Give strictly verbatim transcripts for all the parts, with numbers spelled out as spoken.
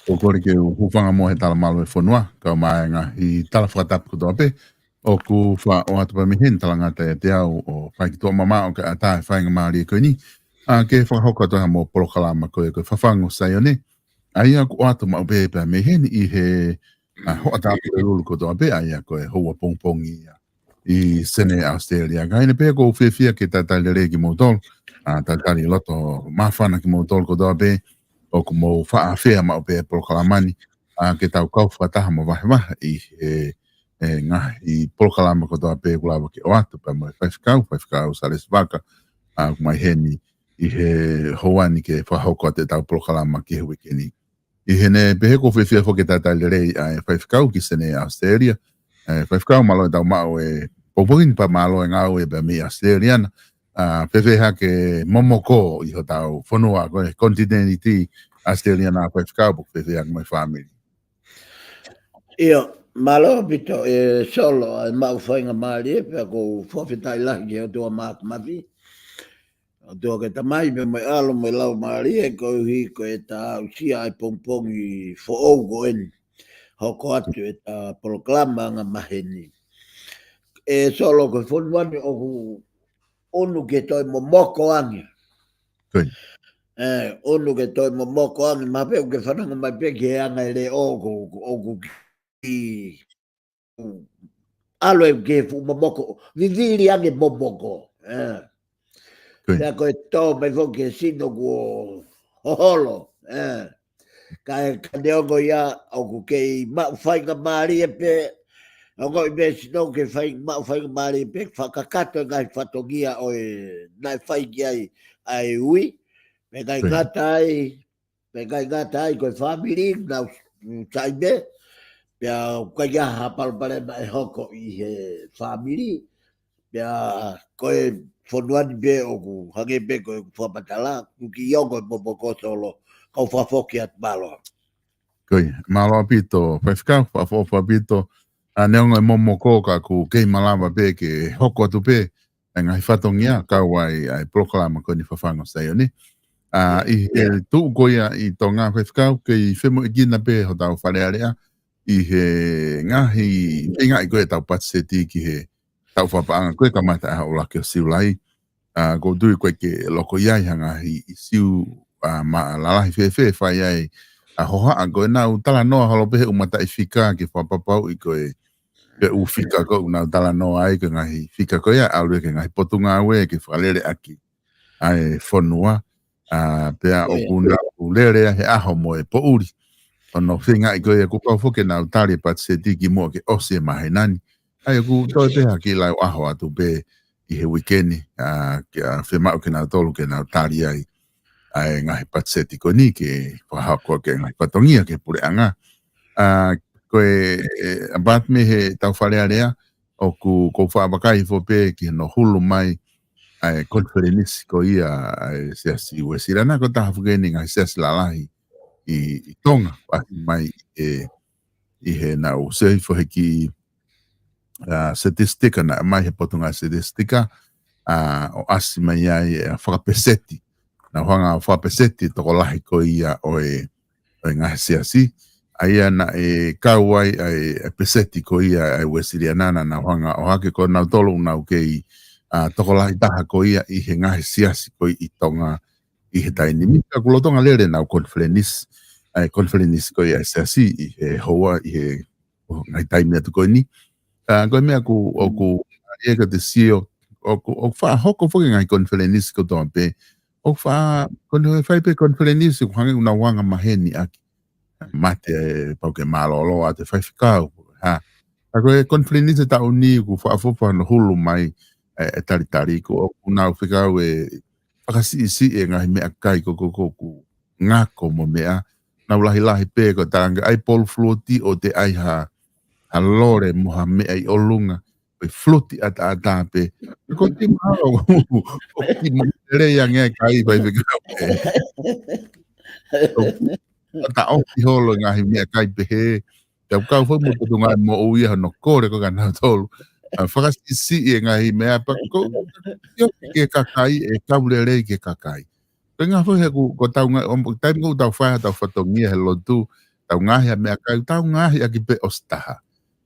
ʻOku ou kole ke u hūfanga muʻa he talamalu ʻo e fonua, kae ʻumaʻā e ngaahi tala fakatapu kotoa pē ʻoku faʻa ʻoatu pē mei heni. Talangata ʻiate au ʻo fai ki tuʻa mamaʻo kae ʻatā e faingamālie ko eni, ʻa, ke fakahoko atu ai mo e polokalama ko e, ko e Fafangu Saione, ʻa ia ʻoku ʻoatu maʻu pē pea mei heni ʻi he, ʻa, hoʻatā Pulelulu kotoa pē, ʻa ia ko e houa pongipongi ia ʻi Senē, ʻAositelēlia. Ka ʻi heʻene pehē, ʻoku ou fiefia ke talitali lelei kimoutolu, ʻa, talitali loto māfana kimoutolu kotoa pē ʻoku mou faʻa afea maʻu pē e polokalama ni, ʻa, ke tau kau fakataha mo vahevahe ʻi he, e ngaahi polokalama kotoa pē ʻoku lava ke ʻoatu pea mo e faifekau, Faifekau Salesi Vaka, ʻa, ʻoku mai heni ʻi he houa ni ke fakahoko atu ʻetau polokalama ki he uike ni. ʻI heʻene pehē, ʻoku ou fiefia foki ke talitali lelei ʻa e faifekau ki Senē, ʻAositelēlia. E faifekau, mālō e tau maʻu e pongipongi ni pea mālō e ngāue pē mei ʻAositelēlia na. ʻA, fēfē hake momoko ʻi hotau fonua ko e konitinēniti ʻAositelēlia na, faifekau, pea fēfē hake mo e fāmili? ʻIo, mālō ʻaupito, e Solo, ʻa e maʻu faingamālie, pea ʻoku ou fakafetaʻi lahi ki he ʻOtua Māfimafi. ʻOtua ko e Tamai pea mo e ʻAlo mo e Laumālie, koeʻuhi ko ʻeta aʻusia ʻa e pongipongi foʻou ko eni, hoko atu ʻeta polokalama angamaheni. E Solo, ko e fonua ni ʻoku ʻunu ke toe momoko ange. Ko ia. E, ʻunu ke toe momoko ange, mahalo pē ʻoku ke fanongo mai pē ki he anga e leʻo ʻoku, ʻoku ki ʻalu e ke fuʻu momoko, vivili ange momoko. E. Ko ia. Pea ko e tō mai foki e sino kuo hoholo. E. Ka e, ka neongo ia, ʻoku kei maʻu faingamālie pē, ongoʻi pē sino ke fai, maʻu faingamālie pē, fakakakato e ngaahi fatongia ʻo e, naʻe fai ki ai ʻa e ui, pea ʻikai Ko ia. ngata ai, pea ʻikai ngata ai ko e fāmili, nau, mm, sai pē, pea ʻikai ha palopalema ʻe hoko ʻi he fāmili, pea ko e fonua ni pē ʻoku hangē pē ko e fakamatala, ʻoku kei ongo e momoko, Solo, kau fakafoki atu, mālō. Ko ia, mālō ʻaupito, faifekau, fakaʻofoʻofa ʻaupito, ʻa, neongo e momoko ka ʻoku kei malava pē ke hoko atu pē e ngaahi fatongia, kau ai ʻa e polokalama ko eni Fafangu Saione. ʻA, ʻIo, ʻi he ʻio. tuʻu ko ia ʻi Tonga, faifekau, kei femoʻuekina pē hotau Fale Alea ʻi he ngaahi, feingaʻi ko ē ʻetau patiseti ki he taʻu fakapaʻanga ko ē kamata ʻaho ʻuluaki ʻo Siulai. ʻA, ʻoku ou tui ʻoku ʻikai ke loko ʻi ai ha ngaahi ʻisiū, ʻa, ma lalahi fēfē fai ai, ʻa, hohaʻa ko ē, nau talanoa holo pē he ʻū mataʻifika ke fakapapauʻi ko e, pe ʻū fika ko ē ʻoku nau talanoa ai, ko e ngaahi fika ko ia ʻe ʻalu ia ki he ngaahi potungāue ke fakalele ʻaki ʻa e fonua, ʻa, pea Ko ia. ʻoku nau lele ai he ʻaho mo e poʻuli. ʻO nau feingaʻi ko ia, ʻoku kau foki ke nau tali e patiseti kimuʻa ke ʻosi e māhina ni. ʻA ia ʻoku toe pē ha kiʻi lau ʻaho atu pē ʻi he uike ni, ʻa, ke, ʻa, fiemaʻu kinautolu ke nau tali ai ʻa e ngaahi patiseti ko eni ke fakahoko ʻaki e ngaahi fatongia ki he puleʻanga. ʻA, ko e, e, ʻapaʻapa mei he tau Fale Alea, ʻoku, ʻoku ou faʻa vakai hifo pē ki hono hulu mai ʻa e konifelenisi ko ia ʻa e Siasi Uēsiliana, ko e taha foki eni e ngaahi siasi lalahi ʻi, ʻi Tonga, ʻasi mai e, ʻi heʻenau sio hifo he kiʻi, ʻa, setisitika naʻe ʻomai he Potungāue Setisitika, ʻa, ʻo ʻasi mai ai e fakapeseti. Nau hanga ʻo fakapeseti e tokolahi ko ia ʻo e, ʻo e ngaahi siasi. ʻA ia naʻe kau ai ʻa e, ʻa e peseti ko ia ʻa e Uēsiliana, naʻa nau hanga ʻo ʻohake ko nautolu ʻoku nau kei, ʻa, tokolahi taha ko ia ʻi he ngaahi siasi ko ē ʻi Tonga ʻi he taimi ni. Ka ʻoku lolotonga lele ʻenau konifelenisi, ʻa e konifelenisi ko ia ʻa e siasi ʻi he houa, ʻi he, ʻo, ngaahi taimi atu ko eni. ʻA, ko e meʻa ʻoku, ʻoku, ʻa ia ka te sio, ʻoku, ʻoku faʻa hoko foki e ngaahi konifelenisi kotoa pē. ʻOku faʻa, ko eni ʻe fai pē konifelenisi, ʻoku hangē ʻoku nau anga maheni ʻaki. Mate, ʻe pau ke mālōlō ʻa e faifekau, ha. Ka ko e konifelenisi taʻu ni ʻoku faʻa fo-, faʻa hulu mai, ʻe, e talitali ko ē ʻoku nau fekau e fakasiʻisiʻi e ngaahi meʻakai ko ē ʻoku, ʻoku ngako mo meʻa. Nau lahilahi pē ko e talaange ʻai polu fuluti ʻoua te ʻai ha, ha lole mo ha meʻa ʻi ʻolunga. Ko e fuluti ʻataʻatā pē. Ko e kiʻi mahalo, ko e kiʻi moʻui lelei ange ʻa e kai faifekau. ʻA, taʻofi holo e ngaahi meʻakai pehē. Tau kau foki mo e Potungāue Moʻui ʻa hono kole ko ē kia nautolu. ʻA, fakasiʻisiʻi e ngaahi meʻa pea ko, ʻio, ki he kakai, ʻe kau lelei ki he kakai. Ko e ʻuhinga foki he ʻoku, ko ʻetau nga-, ʻo, taimi ʻoku tau fai ai ʻetau fatongia he lotu, Tau ngaahi ʻa meʻakai, tau ngaahi ʻaki pē ʻosi taha.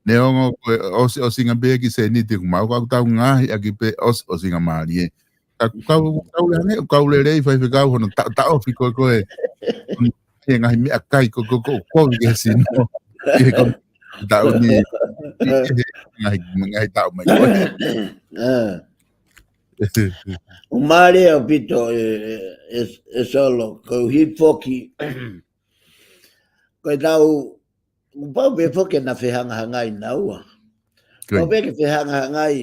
Neongo ko e ʻosi ʻosinga pē ki sēniti ʻoku maʻu, ka tau ngaahi ʻaki pē ʻosi ʻosinga mālie. Ka ʻoku kau, kau lelei, kau lelei, faifekau hono taʻo, taʻofi ko e, ko e, he ngaahi meʻakai ko, ko, ko, ko, ke sino. Ke ko, taʻu ni, ke he ngaahi, ngaahi taʻu mai ko e. ʻĒ. ʻOku mālie ʻaupito ē, ē, ē, ē Solo, koeʻuhi foki. Ko e tau, ʻoku pau pē foki ke na fehangahangai naua. Ko ia. Pau pē ke fehangahangai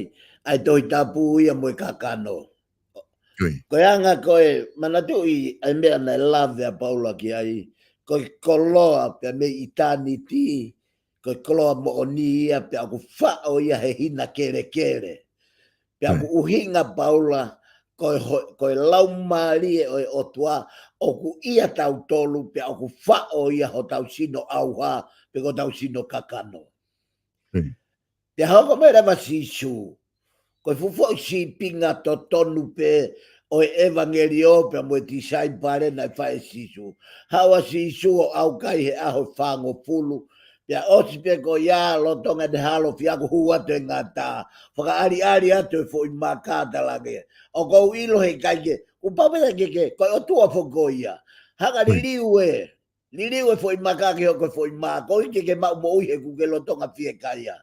ʻa e Tohi Tapu ia mo e kakano. Ko ia. Ko e anga ko e manatuʻi ʻa e meʻa naʻe lave ʻa Paula ki ai. Ko e koloa pea mei ʻitāniti, ko e koloa moʻoni ia pea ʻoku faʻo ia he hina kelekele. Pea ʻoku ʻuhinga Paula, ko e ho-, ko e laumālie ʻo e ʻOtua, ʻoku ʻia tautolu, pea ʻoku faʻo ia hotau sino ʻauha, pe ko hotau sino kakano. Pea hoko mai leva Sīsū, ko e fuʻu foʻi sīpinga totonu pē ʻo e ʻevangeliō pea mo e tisaipale naʻe fai ʻe Sīsū. Haʻu ʻa Sīsū ʻo ʻaukai he ʻaho ʻe fāngofulu, pea ʻosi pē ko ia lolotonga ʻene halo fiaku hū atu e ngata. Fakaʻaliʻali atu e foʻi maka talange. ʻOku ou ʻilo he ʻikai ke, ʻoku pau pē ke ke, ko e ʻOtua foki ko ia. Hanga liliu ē, liliu e foʻi maka ke hoko e foʻi mā, koeʻuhi ke ke maʻu moʻui he ʻoku ke lolotonga fiekaia.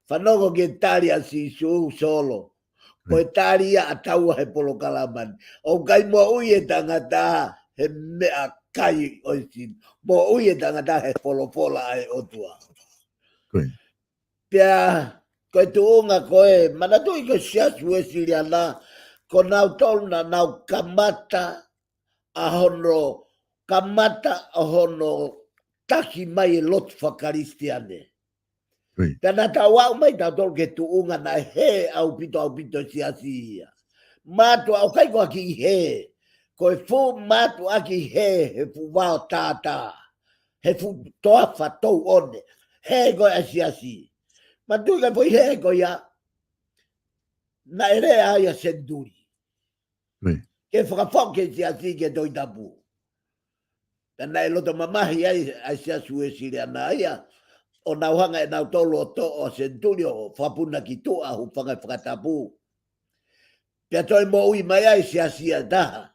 Fanongo ki he tali ʻa Sīsū Solo. Ko e tali ia ʻa taua he polokalama ni. ʻOku ʻikai moʻui e tangata he meʻakai ʻo e sino. Moʻui e tangata he folofola ʻa e ʻOtua. Pea, ko e tuʻunga ko e, manatuʻi ko e Siasi Uēsiliana, ko nautolu naʻa nau kamata ʻa hono, kamata ʻa hono taki mai e lotu fakakalisitiane. Pea naʻa tau aʻu mai tautolu ki he tuʻunga naʻe hē ʻaupito ʻaupito e siasi ia. Mātuʻa ʻoku ʻikai ko ha kiʻi hē. Ko e fuʻu mātuʻaki hē, he fuʻu vao tātā. He fuʻu toafa touʻone. Hē ko e ʻa e siasi. Manatuʻi ka foʻi hē ko ia. Naʻe lea ai ʻa Senituli. Ke fakafoki e siasi ki he Tohi Tapu. Pea naʻe loto mamahi ai ʻa e Siasi Uēsiliana ia, ʻo nau hanga ʻe nautolu ʻo toʻo ʻa Senituli ʻo fakapuna ki tuʻa, hūfanga he fakatapu. Pea toe moʻui mai ai e siasi ia ʻe taha,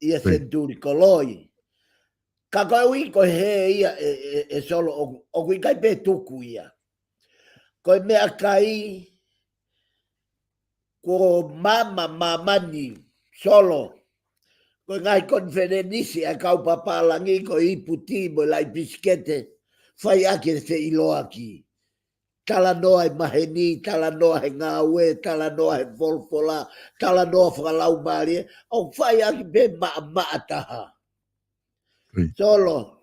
ʻia Senituli Koloi. Ka koeʻuhi ko e hē ia ē, ē, ē Solo, ʻoku, ʻoku ʻikai pē tuku ia. Ko e meʻakai, ko māmani, māmani, Solo. Ko e ngaahi konifelenisi ʻa e kau papālangi ko e ipu tī mo e laʻi pisikete, fai ʻaki e feʻiloaki. Talanoa e maheni, talanoa he ngāue, talanoa he folofola, talanoa fakalaumālie, ʻoku fai ʻaki pē maʻamaʻa taha. Solo,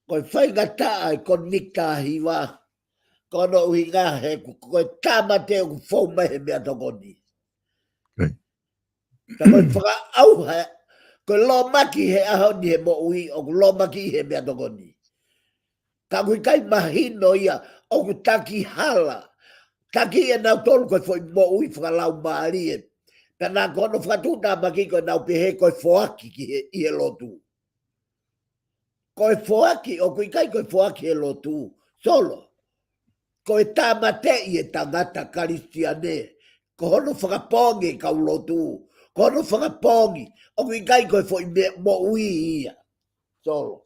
ko e faingataʻa e konifelenisi hiva, ko hono ʻuhinga he ʻoku, ko e tāmate ʻoku fou mai he meʻatokoni. Ka ko e fakaʻauha, ko e lōmaki he ʻaho ni he moʻui, ʻoku lōmaki he meʻatokoni. Ka ʻoku ʻikai mahino ia, ʻoku taki hala. Taki ʻe nautolu ko e foʻi moʻui fakalaumālie. Pea naʻa ko hono fakatuʻutāmaki ko ʻenau pehē ko e foaki ki he, ʻi he lotu. Ko e foaki, ʻoku ʻikai ko e foaki he lotu. Solo. Ko e tāmateʻi e tangata Kalisitiane. Ko hono fakapoongi e kau lotu. Ko hono fakapoongi. ʻOku ʻikai ko e foʻi meʻa moʻui ia. Solo.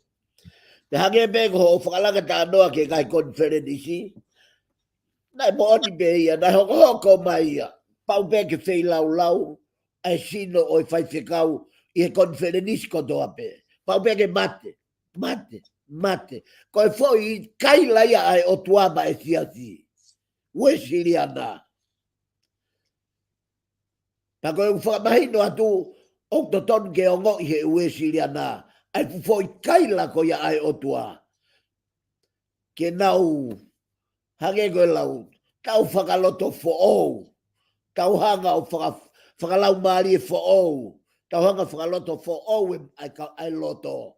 Pea hangē pē ko hoʻo fakalanga talanoa ki he ngaahi konifelenisi. Naʻe moʻoni pē ia, naʻe hokohoko mai ia. Pau pē ke feilaulau ʻa e sino ʻo e faifekau ʻi he konifelenisi kotoa pē. Pau pē ke mate, mate, mate. Ko e foʻi kaila ia ʻa e ʻOtua maʻa e siasi Uēsiliana. Pea ko e fakamahino atu, ʻoku totonu ke ongoʻi he Uēsiliana ʻa e fuʻu foʻi kaila ko ia ʻa e ʻOtua. Ke nau, hangē ko e lau, tau fakaloto foʻou, tau hanga ʻo faka-, fakalaumālie foʻou, tau hanga fakaloto foʻou e, ʻa e ka-, ʻa e loto.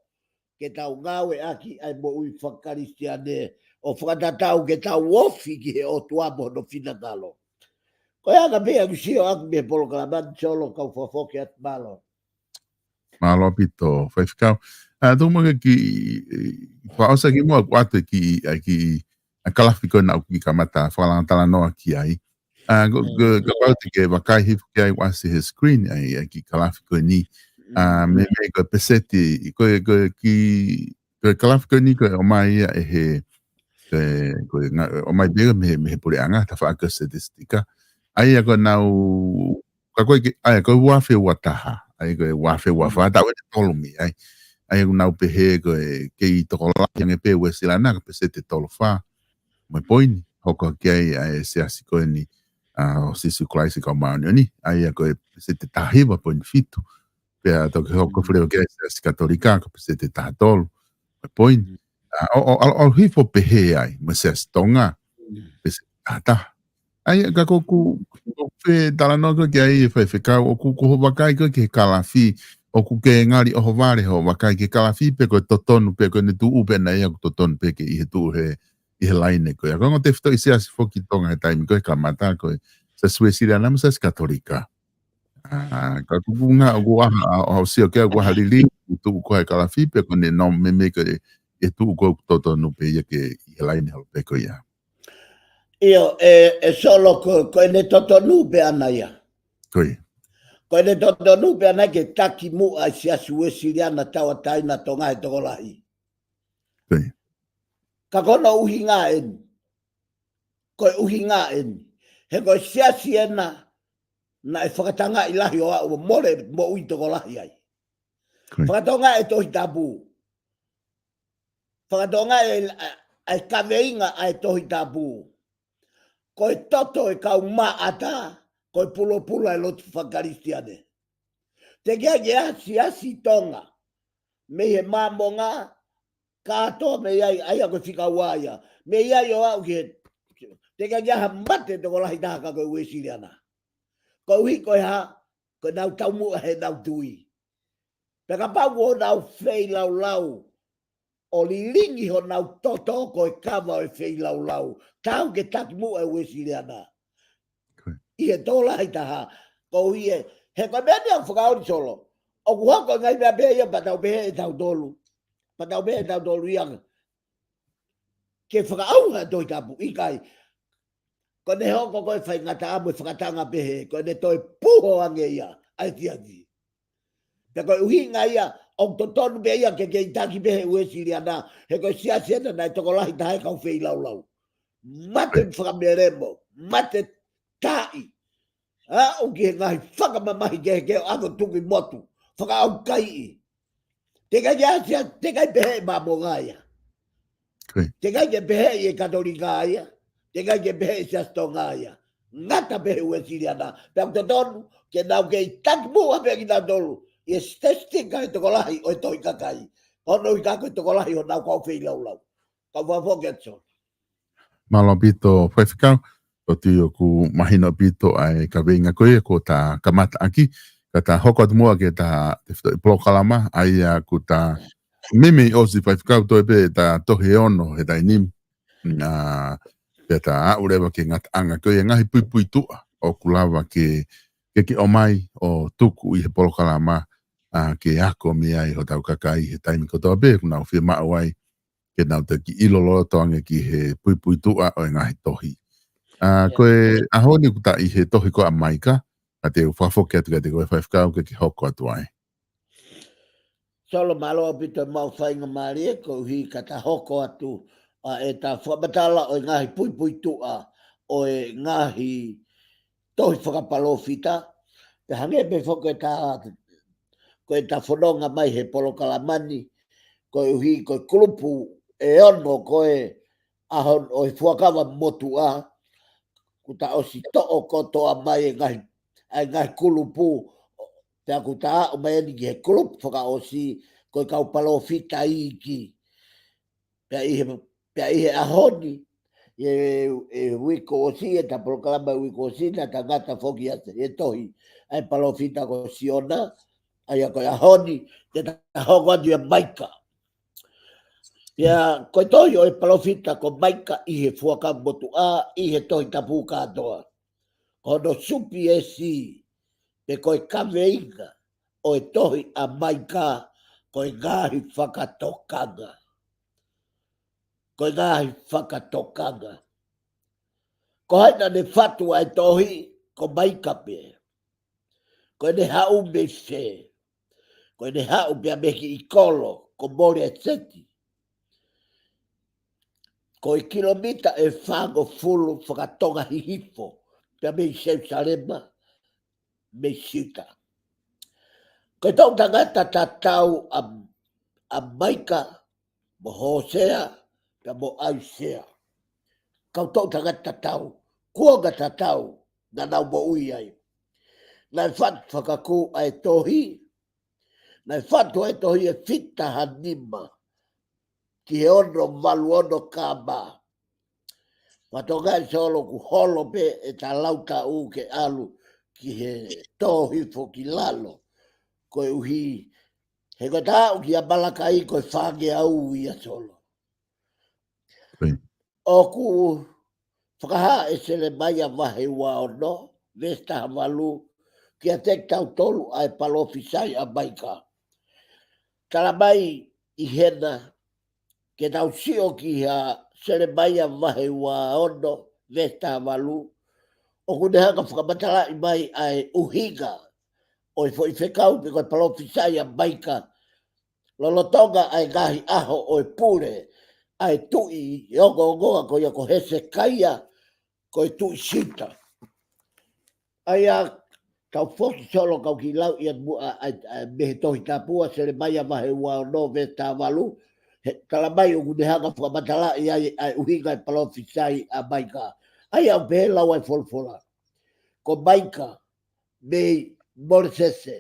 Ke tau ngāueʻaki ʻa e moʻui fakakalisitiane, ʻo fakatatau ke tau ofi ki he ʻOtua mo hono finangalo. Ko e anga pē ʻeku sio ʻaku mei he polokalama ni Solo, kau fakafoki atu, mālō. Mālō ʻaupito, Faifekau. ʻA, tuku muʻa ke ki, ʻe, fakaʻosi ki muʻa ʻoku ʻoatu e kiʻi, ʻa e kiʻi, ʻa e kalafi ko ena ʻoku ke kamata fakatalanoa ki ai. ʻA, ko, ko, kapau te ke vakai hifo ki ai ʻoku ʻasi he screen, ʻa e, ʻa e kiʻi kalafi ko eni. ʻA, meimei ko e peseti, ko e, ko e kiʻi, ko e kalafi ko eni ko e ʻomai ia ʻe he, ko e, ko e nga-, ʻomai pē mei he, mei he puleʻanga, tafaʻaki ʻo e statistika. ʻA ia ko ʻenau, ka ko e ke, ʻa ia ko e ua afe ua taha, ʻa ia ko e ua afe ua fā, taʻu ʻe tolu mei ai. ʻA ia ʻoku nau pehē ko e kei tokolahi ange pē Uēsiliana, ko e peseti ʻe tolu fā mo e poini, hoko ki ai ʻa e siasi ko eni, ʻa, ʻo Sīsū Kalaisi ʻo e Kau Māʻoniʻoni, ʻa ia ko e peseti ʻe taha hiva poini fitu, pea toki hoko fale ki ai e siasi Katolika, ko e peseti ʻe taha tolu mo e poini. ʻA, ʻo, ʻo, ʻo, ʻo hifo pehē ai, mo e siasi Tonga, peseti ʻe taha taha. ʻA ia, ka ko ʻeku, ko ʻeku fie talanoa ko ē ki ai Faifekau, ʻoku, ko hoʻo vakai ko ē ki he kalafi, ʻoku ke ngali ʻohovale hoʻo vakai ki he kalafi pe ko e totonu pe ko ʻene tuʻu pē ʻana ia ʻoku totonu pē ke ʻi he tuʻu he, ʻi he laine ko ia. Ko e ongo tefitoʻi siasi foki Tonga he taimi ko ē kamata ko e Siasi Uēsiliana mo e Siasi Katolika. ʻA, ka ʻoku, ʻoku ngali, ʻoku ʻaha, ʻa, ʻo sio ki ai ʻoku ʻaha liliu ʻoku tuʻu ko ē he kalafi pe ko ʻene nō meimei ko e, ʻe tuʻu ko ē ʻoku totonu pē ia ke ʻi he laine holo pē ko ia. ʻIo, ʻe, ʻe Solo ko, ko ʻene totonu pē ʻana ia. Ko ia. Ko ʻene totonu pē ʻana ke taki muʻa e Siasi Uēsiliana Tauʻatāina Tonga he tokolahi. Ko ia. Ka ko hono ʻuhinga eni. Ko e ʻuhinga eni. He ko e siasi ena naʻe fakatangaʻi lahi ʻo aʻu ʻo mole moʻui tokolahi ai. Ko ia. Fakatonga e Tohi Tapu. Fakatonga e, ʻa, ʻa e kaveinga ʻa e Tohi Tapu. Ko e toto e kau maʻata, ko e pulopula e lotu fakakalisitiane. Teʻeki ai ke ʻi ai ha siasi Tonga mei he Māmonga, kātoa mei ai, ʻa ia ko e fika ua ia. Mei ai ʻo aʻu ki he, teʻeki ai ke ʻi ai ha mate tokolahi taha ka ko e Uēsiliana. Koeʻuhi ko e hā, ko ʻenau taumuʻa heʻenau tui. Pea kapau ʻoku nau feilaulau, ʻo lilingi honau toto ko e kava ʻo e feilaulau, taau ke taki muʻa e Uēsiliana. Ko ia. ʻI he tokolahi taha, koeʻuhi ē, he ko e meʻa ni ʻoku fakaoli Solo. ʻOku hoko e ngaahi meʻa pehē ia pea tau pehē ʻe tautolu. Pea tau pehē ʻe tautolu ia ke fakaʻauha e Tohi Tapu, ʻikai. Ko ʻene hoko ko e faingataʻa mo e fakatanga pehē, ko ʻene toe puho ange ia, ʻa e tiaki. Pea ko e ʻuhinga ia, ʻoku totonu pē ia ke kei taki pē he Uēsiliana, he ko e siasi ena naʻe tokolahi taha e kau feilaulau. Mate fakamelemo, mate taʻi. ʻA, ʻoku ʻi he ngaahi fakamamahi kehekehe ʻo ʻave ʻo tuku ʻi motu, fakaʻaukaiʻi. Teʻeki ai ke ʻasi ia, teʻeki ai pehē ʻe Māmonga ia. Ko ia. Teʻeki ai ke pehē ʻe Katolika ia. Teʻeki ai ke pehē ʻe Siasi Tonga ia. Ngata pē he Uēsiliana. Pea ʻoku totonu ke nau kei taki muʻa pē kinautolu ʻi he statistika e tokolahi ʻo e tohi kakai. Ko hono ʻuhinga ko e tokolahi honau kau feilaulau. Kau fakafoki atu Solo. Mālō ʻaupito Faifekau, ʻoku ou tui ʻoku mahino ʻaupito ʻa e kaveinga ko ia kuo ta kamata ʻaki, ka ta hoko atu muʻa ki heʻeta tefitoʻi polokalama, ʻa ia kuo ta meimei ʻosi Faifekau, toe pē ʻeta tohi ʻe ono he taimi ni. ʻA, pea ta aʻu leva ki he ngataʻanga ko ia e ngaahi puipuituʻa ʻoku lava ke, ke ke ʻomai ʻo tuku ʻi he polokalama, ʻa, ke ako mei ai hotau kakai he taimi kotoa pē ʻoku nau fiemaʻu ai ke nau toki ʻilo loloto ange ki he puipuituʻa ʻo e ngaahi tohi. ʻA, ko e ʻaho ni ʻoku ta ʻi he tohi ko ia ʻa Maika, ka te u fakafoki atu kiate koe Faifekau ke ke hoko atu ai. Solo, mālō ʻaupito e maʻu faingamālie koeʻuhi ka ta hoko atu ʻa ʻeta fakamatala ʻo e ngaahi puipuituʻa ʻo e ngaahi tohi fakapalōfita. Pea hangē pē foki ko ʻeta, ko ʻeta fononga mai he polokalama ni, koeʻuhi ko e kulupu ʻe ono ko e ʻaho ʻo e Fuakava Motuʻa, kuo ta ʻosi toʻo kotoa mai e ngaahi, ʻa e ngaahi kulupu, pea kuo ta aʻu mai eni ki he kulupu fakaʻosi, ko e kau palōfita iiki. Pea ʻi he, pea ʻi he ʻaho ni, ʻi he, ʻi he uike ʻosi, ʻeta polokalama uike ʻosi, naʻa ta ngata foki ʻi he tohi ʻa e palōfita ko Siona, ʻa ia ko e ʻaho ni, te ta hoko atu ʻia Maika. Pea ko e tohi ʻo e palōfita ko Maika ʻi he Fuakava Motuʻa, ʻi he Tohi Tapu kātoa. Ko hono supiesi, pe ko e kaveinga, ʻo e tohi ʻa Maika, ko e ngaahi fakatokanga. Ko e ngaahi fakatokanga. Ko hai naʻa ne fatu ʻa e tohi, ko Maika pē. Ko ʻene haʻu mei fē? Ko ʻene haʻu pē mei he kiʻi kolo, ko Moleseti. Ko e kilomita ʻe fāngofulu fakatonga hihifo, pea mei Selusalema, mei Siuta. Ko e toʻu tangata tatau ʻa, ʻa Maika, mo Hōsea, pea mo ʻAisea. Kau toʻu tangata tatau, kuonga tatau, naʻa nau moʻui ai. Naʻe fatu fakakū ʻa e tohi, naʻe fatu ʻa e tohi ʻe fitu taha nima, ki he ono valu ono K.M. Fatongia ʻe Solo, kuo holo pē ʻeta lau taʻu ke ʻalu ki he tō hifo ki lalo. Koeʻuhi, he ko ʻeta aʻu kia Malakai ko e fāngeau ia Solo. ʻOku fakahā ʻe Selemaia vahe ua ono, veesi taha valu, kiate kitautolu ʻa e palōfisai ʻa Maika. Tala mai ʻi hena, ke tau sio ki ha Selemaia vahe ua ono, veesi taha valu, ʻoku ne hanga fakamatalaʻi mai ʻa e ʻuhinga ʻo e foʻi fekau pe ko e palōfisai ʻa Maika, lolotonga ʻa e ngaahi ʻaho ʻo e pule ʻa e tuʻi ʻe ongoongoa ko ia ko Hesekaia, ko e tuʻi Siuta. ʻA ia, kau foki Solo kau kiʻi lau ia muʻa ʻa e, ʻa e mei he Tohi Tapu ʻa Selemaia vahe ua ono veesi taha valu, he tala mai ʻoku ne hanga fakamatalaʻi ai ʻa e ʻuhinga e palōfisai ʻa Maika. ʻA ia ʻoku pehē lau ʻa e folofola. Ko Maika, mei Moleseti,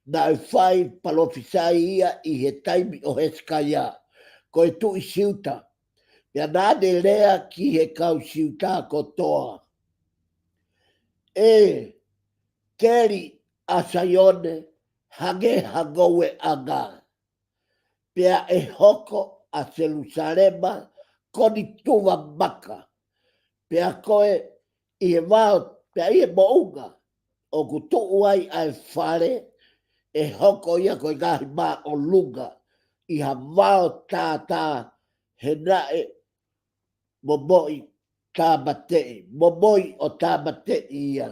naʻe fai palōfisai ia ʻi he taimi ʻo Hesekaia, ko e tuʻi Siuta, pea naʻa ne lea ki he kau Siuta kotoa. ʻE keli ʻa Saione hangē ha ngoueʻanga, pea ʻe hoko ʻa Selusalema ko ʻeni tuva maka, pea ko e ʻi he vao, pea ʻi he moʻunga ʻoku tuʻu ai ʻa e fale, ʻe hoko ia ko e ngaahi māʻolunga ʻi ha vao tātā, he naʻe momoʻi tāmateʻi, momoʻi ʻo tāmateʻi ia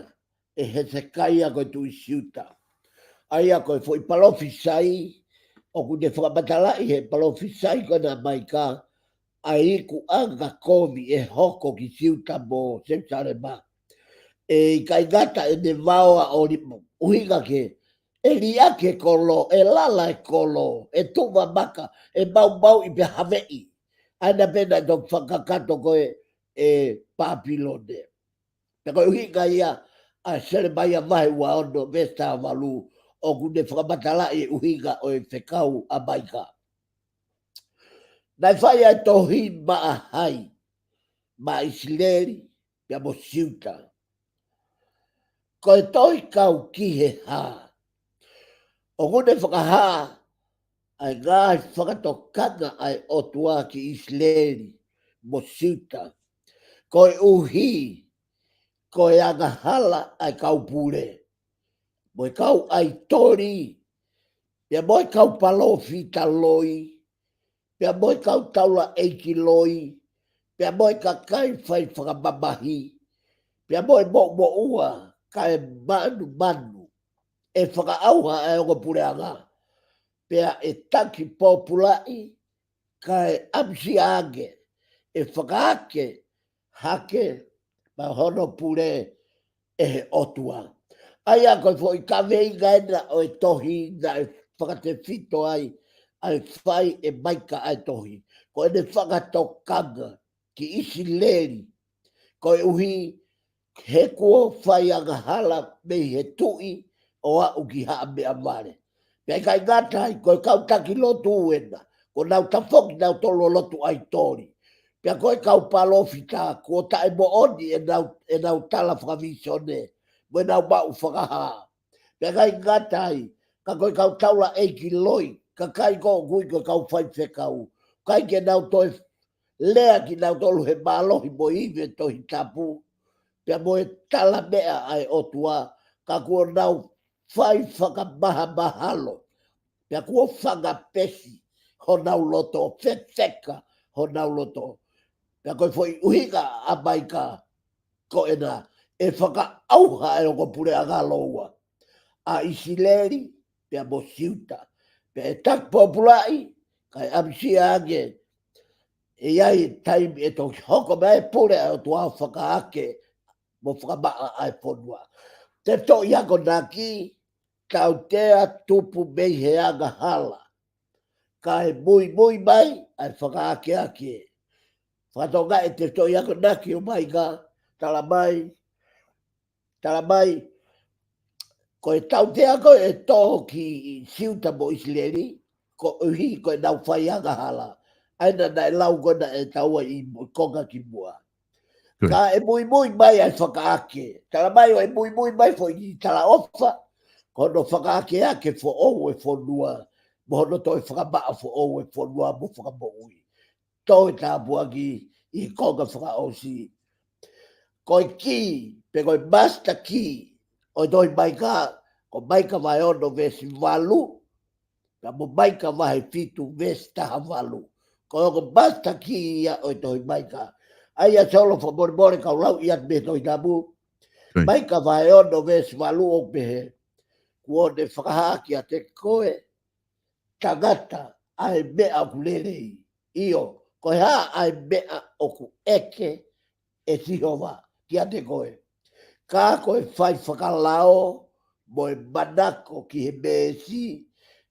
ʻe Hesekaia ko e tuʻi Siuta. ʻA ia ko e foʻi palōfisai ʻoku ne fakamatalaʻi he palōfisai ko ena ʻa Maika, ʻa e ikuʻanga kovi ʻe hoko ki Siuta mo Selusalema. ʻE ʻikai ngata ʻene vao ʻa ʻOlipa, ʻuhinga ke ʻe liʻaki e kolo, ʻe lala e kolo, ʻe tuva maka, ʻe maumauʻi pea haveʻi. ʻA ena pē naʻe toki fakakakato ko ē ʻe Papilone. Pea ko e ʻuhinga ia ʻa Selemaia vahe ua ono veesi taha valu ʻoku ne fakamatalaʻi e ʻuhinga ʻo e fekau ʻa Maika. Naʻe fai ʻa e tohi maʻa hai? Maʻa ʻIsileli pea mo Siuta. Ko e tohi kau ki he hā? ʻOku ne fakahā ʻa e ngaahi fakatokanga ʻa e ʻOtua ki ʻIsileli mo Siuta, koeʻuhi ko e angahala ʻa e kau pule, mo e kau ʻaitoli, pea mo e kau palōfita loi, pea mo e kau taulaʻeiki loi, pea mo e kakai fai fakamamahi, pea mo e moʻumoʻua kae manumanu, ʻe fakaʻauha ʻa e ongo puleʻanga, pea ʻe taki pōpulaʻi, kae ʻamusia ange, ʻe fakaake hake maʻa hono pule ʻe he ʻOtua. ʻA ia ko e foʻi kaveinga ena ʻo e tohi naʻe fakatefito ai ʻa e fai ʻe Maika ʻa e tohi. Ko ʻene fakatokanga ki ʻIsileli, koeʻuhi he kuo fai angahala mei he tuʻi ʻo aʻu ki Haʻameʻavale. Pea ʻikai ngata ai, ko e kau taki lotu ena, kuo nau tafoki nautolu ʻo lotu ʻaitoli. Pea ko e kau palōfita, kuo taʻemoʻoni ʻenau, ʻenau tala fakavīsone, mo ʻenau maʻu fakahā. Pea ʻikai ngata ai, ka ko e kau taulaʻeiki loi, kakai ko ē ʻoku ui ko e kau faifekau, ʻikai ke nau toe lea kinautolu he mālohi mo e ivi e Tohi Tapu, pea mo e talameʻa ʻa e ʻOtua, ka kuo nau fai fakamahamahalo. Pea kuo fanga pesi honau loto, fefeka honau loto. Pea ko e foʻi ʻuhinga ʻa Maika ko ena, ʻe fakaʻauha e ongo puleʻanga ʻe ua, ʻa ʻIsileli pea mo Siuta. Pea ʻe taki pōpulaʻi, kae ʻamusia ange, ʻe ʻi ai e taimi ʻe toki hoko mai e pule ʻa e ʻOtua ʻo fakaake mo fakamaʻa ʻa e fonua. Tefitoʻi akonaki, tautea tupu mei he angahala. Kae muimui mai ʻa e fakaakeake. Fakatokangaʻi e tefitoʻi akonaki ʻo Maika, tala mai, tala mai, ko e tautea ko ē ʻe tō ki Siuta mo ʻIsileli, koeʻuhi ko ʻenau fai angahala. ʻA ia naʻe lau ko ena ʻe taua ʻi mo-, konga ki muʻa. Good. Ka ʻe muimui mai ʻa e fakaake. Tala mai ʻo ʻe muimui mai foʻi talaʻofa, ko hono fakaakeake foʻou e fonua, mo hono toe fakamaʻa foʻou e fonua mo fakamoʻui. Toe tāpuaki ʻi he konga fakaʻosi. Ko e kī, pe ko e master key ʻo e tohi Maika, ko Maika vahe ono veesi valu, pea mo Maika vahe fitu veesi taha valu. Ko e ongo master key ia ʻo e tohi Maika. ʻA ia Solo, fakamolemole kau lau ia mei he Tohi Tapu. Good. Maika vahe ono veesi valu ʻoku pehē, kuo ne fakahā kiate koe, tangata, ʻa e meʻa ʻoku lelei. ʻIo, ko e hā ʻa e meʻa ʻoku ʻeke ʻe Sihova kiate koe? Ka ko e fai fakalao mo e manako ki he meesi,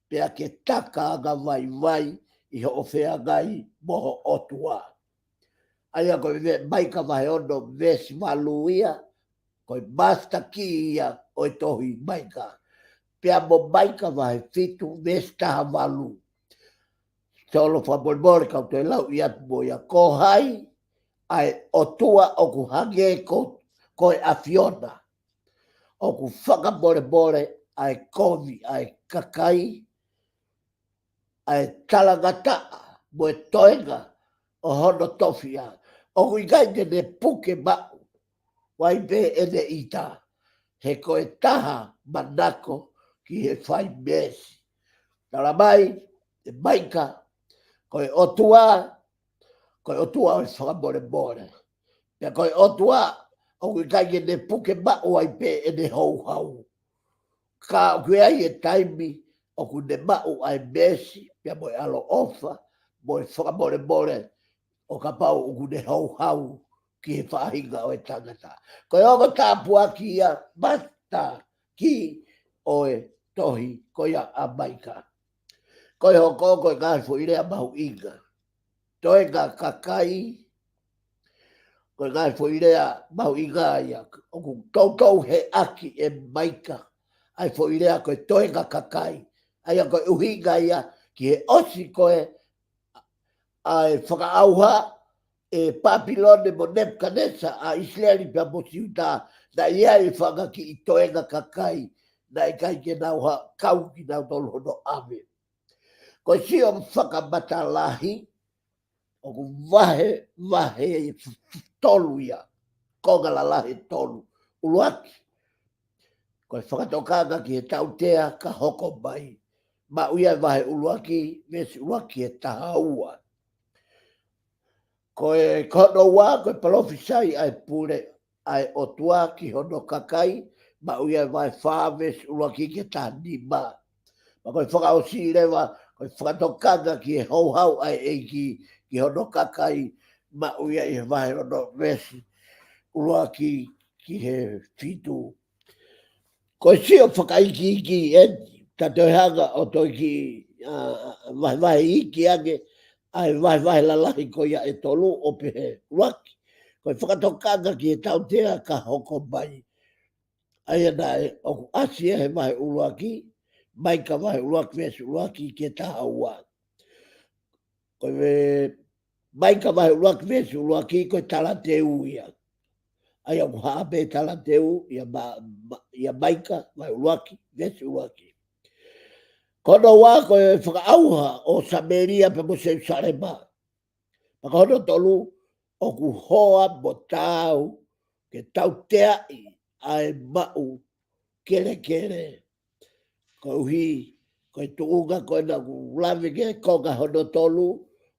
pea ke taka angavaivai ʻi hoʻo feangai mo ho ʻOtua. ʻA ia ko e ve-, Maika vahe ono veesi valu ia, ko e master key ia ʻo e tohi Maika. Pea mo Maika vahe fitu veesi taha valu. Solo, fakamolemole kau toe lau ia mo ia, ko hai ʻa e ʻOtua ʻoku hangē ko, ko e ʻAfiona, ʻoku fakamolemole ʻa e kovi ʻa e kakai, ʻa e talangataʻa mo e toenga ʻo hono tofiʻa. ʻOku ʻikai te ne puke maʻu ai pē ʻene ʻita, he ko e taha manako ki he fai meesi. Tala mai ʻe Maika, ko e ʻOtua, ko e ʻOtua ʻo e fakamolemole. Pea ko e ʻOtua ʻoku ʻikai ke ne puke maʻu ai pē ʻene houhau. Ka ʻoku ʻi ai e taimi ʻoku ne maʻu ʻa e meesi, pea mo e ʻaloʻofa, mo e fakamolemole, ʻo kapau ʻoku ne houhau ki he faʻahinga ʻo e tangata. Ko e ongo tāpuaki ia, master key ʻo e tohi ko ia ʻa Maika. Ko e hoko, ko e ngaahi foʻi lea mahuʻinga. Toenga kakai, ko e ngaahi foʻi lea mahuʻinga ia. ʻOku toutou heʻaki ʻe Maika ʻa e foʻi lea ko e toenga kakai. ʻA ia ko e ʻuhinga ia ki he ʻosi ko ē ʻa e fakaʻauha ʻe Papilone mo Nepukanesa ʻa ʻIsileli pea mo Siuta, naʻe ʻi ai e fanga kiʻi toenga kakai naʻe ʻikai ke nau ha-, kau kinautolu hono ʻave. Ko e sio fakamatalahi, ʻoku vahe, vahe tolu ia, konga lalahi ʻe tolu. ʻUluaki, ko e fakatokanga ki he tautea ka hoko mai. Maʻu ia ʻe vahe ʻuluaki, veesi ʻuluaki ki he taha ua. Ko e, ko hono ua, ko e palōfisai ʻa e pule ʻa e ʻOtua ki hono kakai, maʻu ia ʻe vahe fā veesi ʻuluaki ki he taha nima. Pea ko e fakaʻosi leva, ko e fakatokanga ki he houhau ʻa e ʻEiki ki hono kakai, maʻu ia ʻi he vahe ono veesi ʻuluaki ki he fitu. Ko e sio fakaikiiki eni, ta toe hanga ʻo toe kiʻi, ʻa, vahevahe iiki ange ʻa e vahevahe lalahi ko ia ʻe tolu ʻo pehē. ʻUluaki, ko e fakatokanga ki he tautea ka hoko mai. ʻA ia naʻe ʻoku ʻasi ia he vahe ʻuluaki, Maika vahe ʻuluaki veesi ʻuluaki ki he taha ua. Ko e Maika vahe ʻuluaki veesi ʻuluaki ko e talateu ia. ʻA ia ʻoku hā pē talateu ia Ma-, Ma-, ia Maika vahe ʻuluaki veesi ʻuluaki. Ko hono ua ko e fakaʻauha ʻo Samēlia pea mo Selusalema. Pea ko hono tolu, ʻoku hoa mo taau ke tauteaʻi ʻa e maʻu kelekele koeʻuhi ko e tuʻunga ko ena ʻoku lave ki ai e konga hono tolu,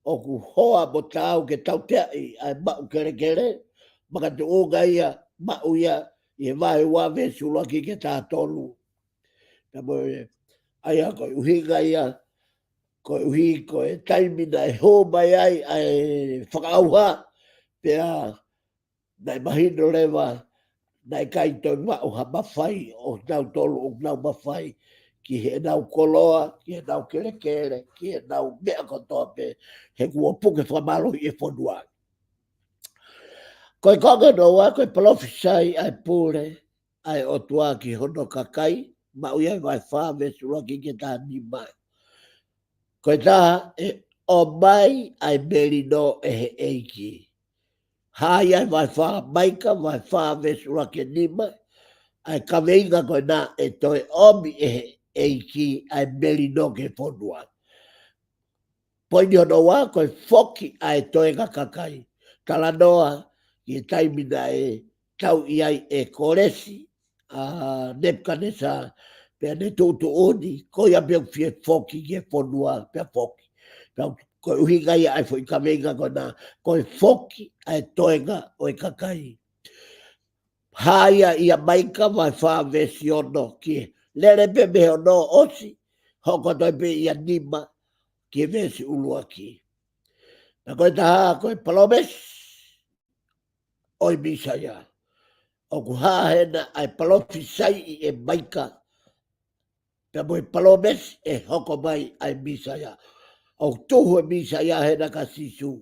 ʻoku hoa mo taau ke tauteaʻi ʻa e maʻu kelekele, makatuʻunga ia maʻu ia ʻi he vahe ua veesi ʻuluaki ki he taha tolu. Pea mo e, ʻa ia ko e ʻuhinga ia, koeʻuhi ko e taimi naʻe hū mai ai ʻa e fakaʻauha, pea naʻe mahino leva naʻe ʻikai toe maʻu ha mafai ʻo kinautolu ʻoku nau mafai ki heʻenau koloa, ki heʻenau kelekele, ki heʻenau meʻa kotoa pē, he kuo puke fakamālohiʻi e fonua. Ko e konga hono ua, ko e palofisai ʻa e pule ʻa e ʻOtua ki hono kakai, maʻu ia ʻi he vahe fā veesi ʻuluaki ki he taha nima. Ko e taha, ʻe ʻomai ʻa e melino ʻe he ʻEiki. Hā ia ʻi he vahe fā, Maika vahe fā veesi ʻuluaki ki he nima, ʻa e kaveinga ko ena ʻe toe ʻomi ʻe he ʻEiki ʻa e melino ki he fonua. Poini hono ua, ko e foki ʻa e toenga kakai. Talanoa ki he taimi naʻe tauʻi ai ʻe Kolesi ʻa Nepukanesa, pea ne tuʻutuʻuni, ko ia pē ʻoku fie foki ki he fonua, pea foki. Pea ko e ʻuhinga ia ʻa e foʻi kaveinga ko ena, ko e foki ʻa e toenga ʻo e kakai. Hā ia ʻia Maika vahe fā veesi ono ki he, lele pē mei he ono ʻosi, hoko atu ai pē ʻia nima ki he veesi ʻuluaki. Pea ko e taha, ko e palōmesi ʻo e Mīsaia. ʻOku hā hena ʻa e palofisai ʻe Maika, pea mo e palōmesi ʻe hoko mai ʻa e Mīsaia. ʻOku tuhu e Mīsaia hena kia Sīsū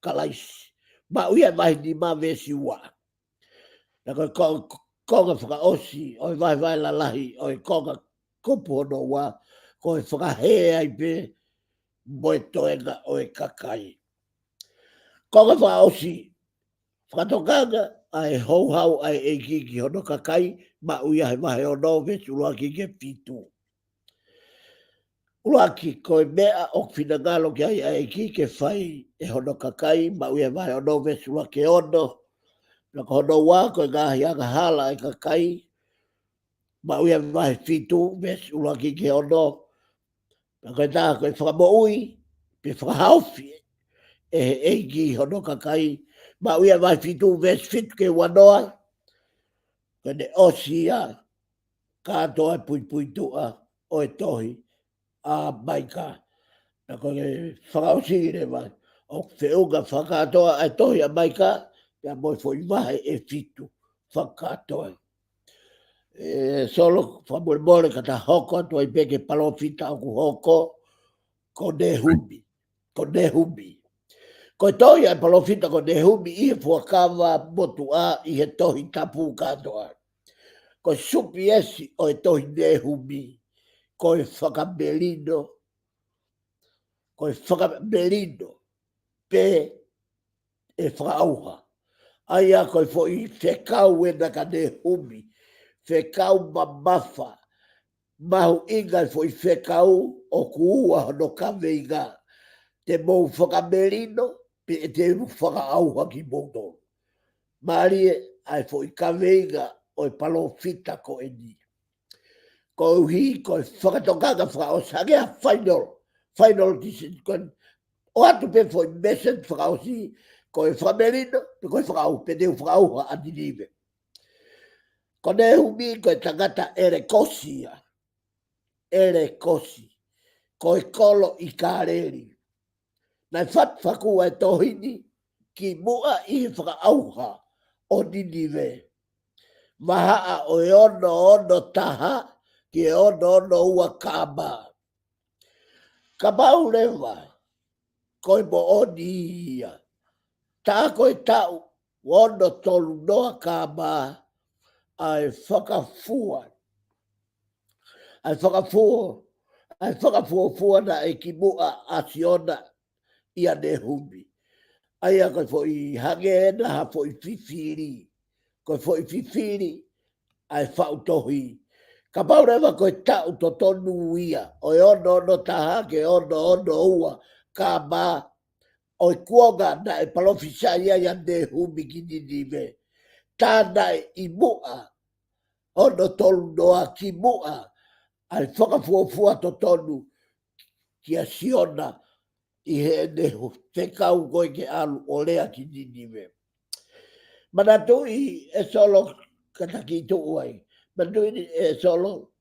Kalaisi. Maʻu ia ʻi he vahe nima veesi ua. Pea ko e ko-, ko-, konga fakaʻosi ʻo e vahevahe lalahi ʻo e konga kupu hono ua, ko e fakahē ai pē mo e toenga ʻo e kakai. Konga fakaʻosi, fakatokanga ʻa e houhau ʻa e ʻEiki ki hono kakai, maʻu ia he vahe ono veesi ʻuluaki ki he fitu. ʻUluaki, ko e meʻa ʻoku finangalo ki ai ʻa e ʻEiki ke fai ʻe hono kakai, maʻu ia he vahe ono veesi ʻuluaki ki he ono. Pea ko hono ua, ko e ngaahi angahala ʻa e kakai, maʻu ia he vahe fitu veesi ʻuluaki ki he ono. Pea ko e taha, ko e fakamoʻui pe fakahaofi ʻe he ʻEiki hono kakai, maʻu ia he vahe fitu veesi fitu ki he uanoa. Ko ʻene ʻosi ia kātoa e puipuituʻa ʻo e tohi ʻa Maika. Pea ko e fakaʻosi leva, ʻoku feʻunga fakakātoa ʻa e tohi ʻa Maika pea mo e foʻi vahe ʻe fitu fakakātoa. ʻE Solo, fakamolemole ka ta hoko atu ai pē ki he palōfita ʻoku hoko, ko Nehumi. Ko Nehumi. Ko e tohi ʻa e palōfita ko Nehumi ʻi he Fuakava Motuʻa ʻi he Tohi Tapu kātoa. Ko e supiesi ʻo e tohi Nehumi, ko e fakamelino, ko e fakamelino pē ʻe fakaʻauha. ʻA ia ko e foʻi fekau ena kia Nehumi, fekau mamafa, mahuʻinga e foʻi fekau, ʻoku ua hono kaveinga. Te mou fakamelino, pe te u fakaʻauha kimoutolu. Mālie ʻa e foʻi kaveinga ʻo e palōfita ko eni. Koeʻuhi ko e fakatokanga fakaʻosi, hangē ha final, final decision, ko e ʻoatu pē foʻi message fakaʻosi, ko e fakamelino, pe ko e fakaʻau-, pe te u fakaʻauha ʻa Ninive. Ko Nehumi ko e tangata ʻElekosi ia. ʻElekosi. Ko e kolo ʻi Kāleli. Naʻe fatu fakua e tohi ni kimuʻa ʻi he fakaʻauha ʻo Ninive. Vahaʻa ʻo e ono ono taha ki he ono ono ua K.M. Kapau leva ko e moʻoni ia, tā ko e taʻu ono tolu noa K.M. ʻa e fakafua, ʻa e fakafua, ʻa e fakafuofua naʻe kimuʻa ʻa Siona ʻia Nehumi. ʻA ia ko e foʻi hangē ena ha foʻi fifili. Ko e foʻi fifili ʻa e faʻu tohi. Kapau leva ko e taʻu totonu ia, ʻo e ono ono taha ki he ono ono ua K.M., ʻo e kuonga naʻe palōfisai ai ʻa Nehumi ki Ninive. Tā naʻe ʻi muʻa, ono tolu noa kimuʻa ʻa e fakafuofua totonu kia Siona ʻi heʻene fekau ko ē ke ʻalu ʻo lea ki Ninive. Manatuʻi ʻe Solo, kātaki tuʻu ai. Manatuʻi ʻe Solo,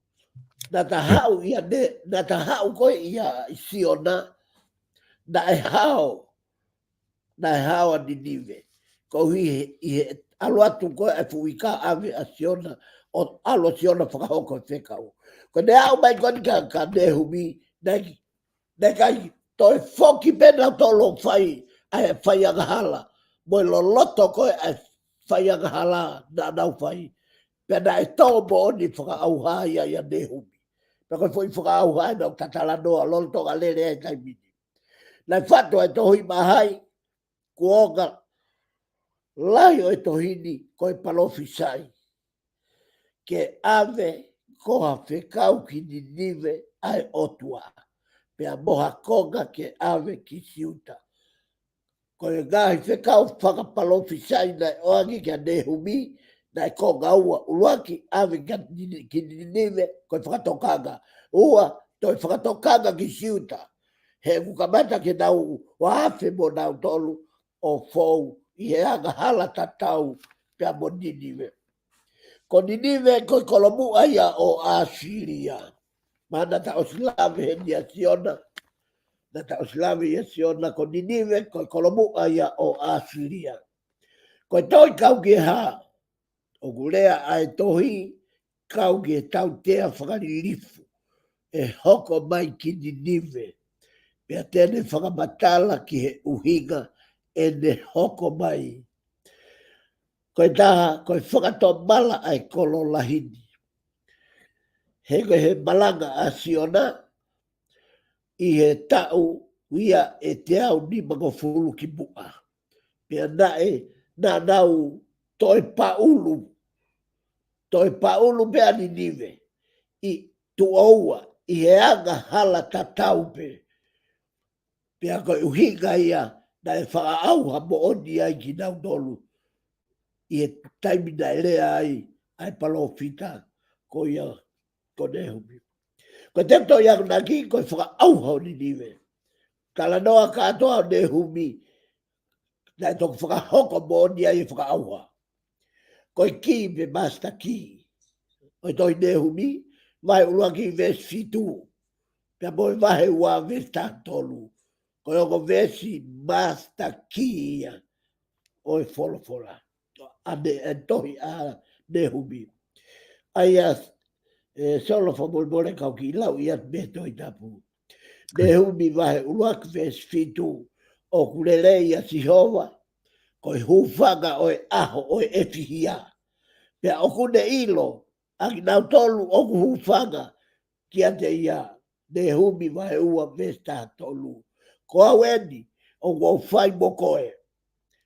naʻa ta haʻu ia ne, naʻa ta haʻu ko ē ia ʻi Siona, naʻe hao, naʻe hao ʻa Ninive. Koeʻuhi he, ʻi he ʻalu atu ko ē ʻa e fuʻu ika ʻave ʻa Siona, ʻo ʻalu ʻa Siona fakahoko e fekau. Ko ʻene aʻu mai ko eni kia, kia Nehumi, naʻe, naʻe ʻikai toe foki pē nautolu ʻo fai ʻa e fai angahala, mo e loloto ko ē ʻa e fai angahala naʻa nau fai. Pea naʻe tō moʻoni fakaʻauha ia ʻia Nehumi. Pea ko e foʻi fakaʻauha ʻena ʻoku ta talanoa lolotonga lele ai he taimi ni. Naʻe fatu ʻa e tohi Māhai, kuonga lahi ʻo e tohi ni ko e palōfisai ke ʻave ko ha fekau ki Ninive ʻa e ʻOtua, pea mo ha konga ke ʻave ki Siuta. Ko e ngaahi fekau fakapalōfisai naʻe ʻoange kia Nehumi, naʻe konga ua. ʻUluaki, ʻave kia Nini-, ki Ninive, ko e fakatokanga. Ua, toe fakatokanga ki Siuta. He ʻoku kamata ke nau ua afe mo nautolu ʻo fou ʻi he angahala tatau pea mo Ninive. Ko Ninive ko e kolomuʻa ia ʻo ʻAsilia. Mahalo naʻa ta ʻosi lave heni ʻia Siona. Naʻa ta ʻosi lave ʻia Siona, ko Ninive ko e kolomuʻa ia ʻo ʻAsilia. Ko e tohi Kau ki he Hā, ʻoku lea ʻa e tohi Kau ki he Tautea Fakalilifu ʻe hoko mai ki Ninive. Pea te ne fakamatala ki he ʻuhinga ʻene hoko mai. Ko e taha, ko e fakatomala ʻa e kolo lahi ni. He ko e malanga ʻa Siona ʻi he taʻu ia ʻe teau nimangofulu ki muʻa. Pea naʻe, naʻa nau toe paʻulu, toe paʻulu pē ʻa Ninive ʻi tuʻo ua, ʻi he angahala tatau pē. Pea ko e ʻuhinga ia naʻe fakaʻauha moʻoni ai kinautolu ʻi he taimi naʻe lea ai ʻa e palōfita ko ia ko Nehumi. Ko e tefitoʻi akonaki ko e fakaʻauha ʻo Ninive. Talanoa kātoa ʻo Nehumi, naʻe toki fakahoko moʻoni ai e fakaʻauha. Ko e kī pe master key ʻo e tohi Nehumi, vahe ʻuluaki veesi fitu, pea mo e vahe ua veesi taha tolu. Ko e ongo veesi master key ia ʻo e folofola. ʻA Ne-, ʻa e tohi ʻa Nehumi. ʻA ia, ʻe Solo, fakamolemole ka u kiʻi lau ia mei he Tohi Tapu. Nehumi vahe ʻuluaki veesi fitu, ʻoku lelei ʻa Sihova, ko e hūfanga ʻo e ʻaho ʻo e ʻefihia. Pea ʻoku ne ʻilo ʻa kinautolu ʻoku hūfanga kiate ia. Nehumi vahe ua veesi taha tolu. Ko au eni, ʻoku ou fai mo koe.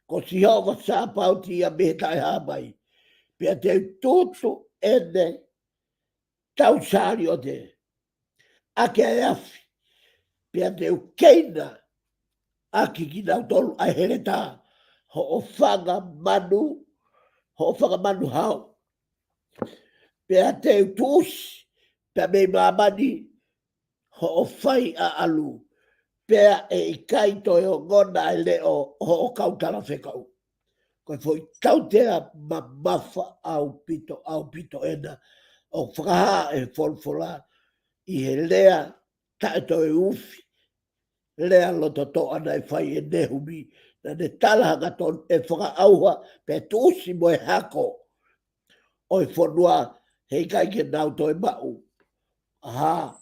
Ko Sihova Sāpaoti ia mei he taʻehāmai. Pea te u tutu ʻene tau saliote ʻaki ʻa e afi. Pea te u keina ʻaki kinautolu ʻa e heletā, hoʻo fanga manu, hoʻo fanga manu hau. Pea te u tuʻusi pē mei māmani hoʻo fai ʻaʻalu, pea ʻe ʻikai toe ongona ʻa e leʻo ʻo hoʻo kau talafekau. Ko e foʻi tautea mamafa ʻaupito, ʻaupito ʻena ʻoku fakahā ʻe he folofola ʻi he lea taʻetoeufi, lea lototoʻa naʻe fai ʻe Nehumi, naʻa ne tala hangatonu e fakaʻauha, pea tuʻusi mo e hako ʻo e fonua, heʻikai ke nau toe maʻu ha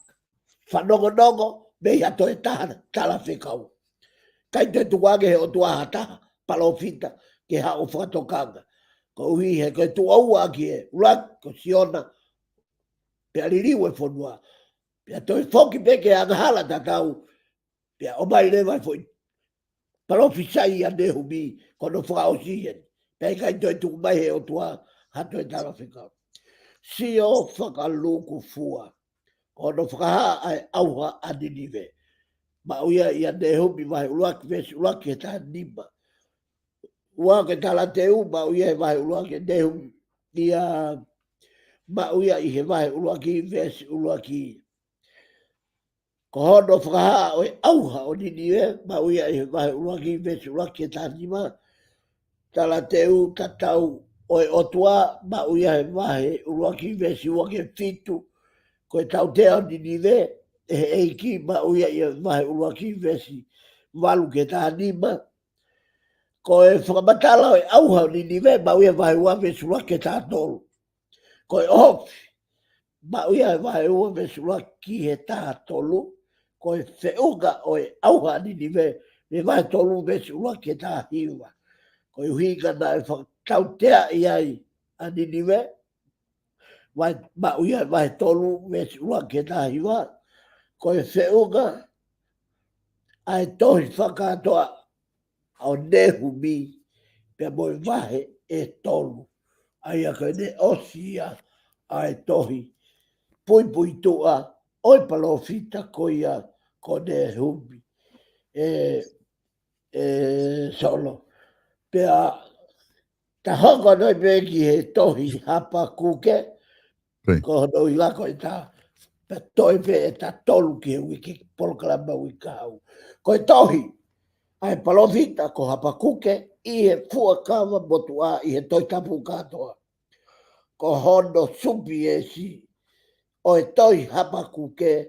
fanongonongo mei ha toe taha talafekau. ʻIkai toe tukuange he ʻOtua ha taha palōfita ke haʻu ʻo fakatokanga. Koeʻuhi he ko e tuʻo ua ʻaki ē, ʻuluaki ko Siona, pea liliu e fonua. Pea toe foki pē ki he angahala tatau, pea ʻomai leva e foʻi palōfisai ʻa Nehumi, ko hono fakaʻosi eni. Pea ʻikai toe tuku mai he ʻOtua ha toe talafekau. Sio fakalūkufua, ko hono fakahā ʻa e ʻauha ʻa Ninive. Maʻu ia ʻia Nehumi vahe ʻuluaki veesi ʻuluaki ki he taha nima. Ua ke talateu, maʻu ia he vahe ʻuluaki ʻe Nehumi, ʻia maʻu ia ʻi he vahe ʻuluaki veesi ʻuluaki. Ko hono fakahā ʻo e ʻauha ʻo Ninive, maʻu ia ʻi he vahe ʻuluaki veesi ʻuluaki ki he taha nima. Talateu tatau ʻo e ʻOtua, maʻu ia he vahe ʻuluaki veesi ua ki he fitu. Ko e tautea ʻo Ninive ʻe he ʻEiki, maʻu ia ʻi he vahe ʻuluaki veesi valu ki he taha nima. Ko e fakamatala ʻo e ʻauha ʻo Ninive, maʻu ia vahe ua veesi ua ki he taha tolu. Ko e ofi, maʻu ia he vahe ua veesi ua ki he taha tolu. Ko e feʻunga ʻo e ʻauha ʻa Ninive, mei he vahe tolu veesi ua ki he taha hiva. Ko e ʻuhinga naʻe fakatauteaʻi ai ʻa Ninive, vahe, maʻu ia he vahe tolu veesi ua ki he taha hiva. Ko e feʻunga ʻa e tohi fakakātoa ʻo Nehumi, pea mo e vahe ʻe tolu. ʻA ia ko ʻene ʻosi ia ʻa e tohi puipuituʻa ʻo e palōfita ko ia ko Nehumi. ʻE, ʻe Solo. Pea ta hoko atu pē ki he tohi Hapakuke, Right. Ko hono ʻuhinga ko ʻeta, pea toe pē ʻeta tolu ki he uike, polokalama uike kahaʻu. Ko e tohi ʻa e palōfita ko Hapakuke ʻi he fuakava motuʻa ʻi he Tohi Tapu kātoa. Ko hono supiesi ʻo e tohi Hapakuke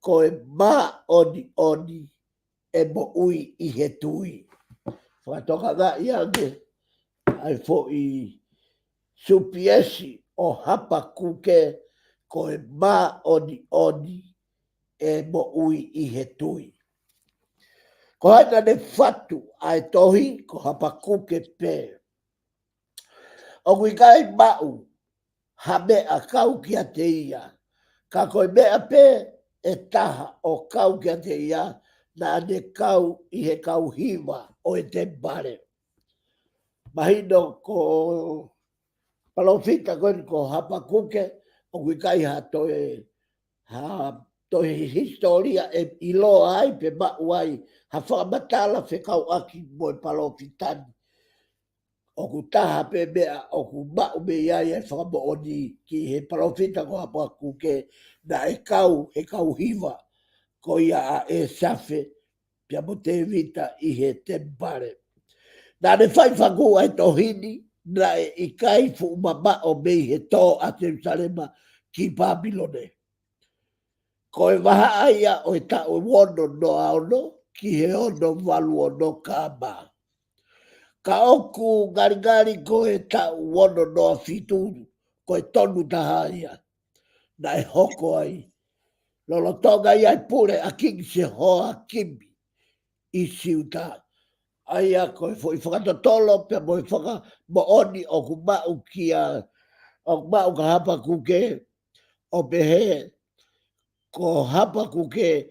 ko e māʻoniʻoni ʻe moʻui ʻi he tui. Fakatokangaʻi ange ʻa e foʻi supiesi ʻo Hapakuke ko e māʻoniʻoni ʻe moʻui ʻi he tui. Ko hai naʻa ne fatu ʻa e tohi? Ko Hapakuke pē. ʻOku ʻikai maʻu ha meʻa kau kiate ia. Ka ko e meʻa pē ʻe taha ʻo kau kiate ia, naʻa ne kau ʻi he kau hiva ʻo e temipale. Mahino ko e palōfita ko eni ko Hapakuke, ʻoku ʻikai ha toe, ha toe hisitōlia ʻe ʻiloa ai pe maʻu ai ha fakamatala fekauʻaki mo e palōfita ni. ʻOku taha pē meʻa ʻoku maʻu mei ai e fakamoʻoni ki he palōfita ko Hapakuke, naʻe kau he kau hiva ko ia ʻa ʻĒsafe pea mo Tēvita ʻi he temipale. Naʻa ne fai fakū ʻa e tohi ni, naʻe ʻikai fuʻu mamaʻo mei he tō ʻa Selusalema ki Pāpilone. Ko e vahaʻa ia ʻo e taʻu ono noa ono ki he ono valu ono K.M. Ka ʻoku ngalingali ko e taʻu ono noa fitu, ko e tonu taha ia naʻe hoko ai, lolotonga ia e pule ʻa Kingi Sehoiakimi ʻi Siuta. ʻA ia ko e foʻi fakatotolo pea mo e fakamoʻoni ʻoku maʻu kia, ʻoku maʻu kia Hapakuke, ʻo pehē ko Hapakuke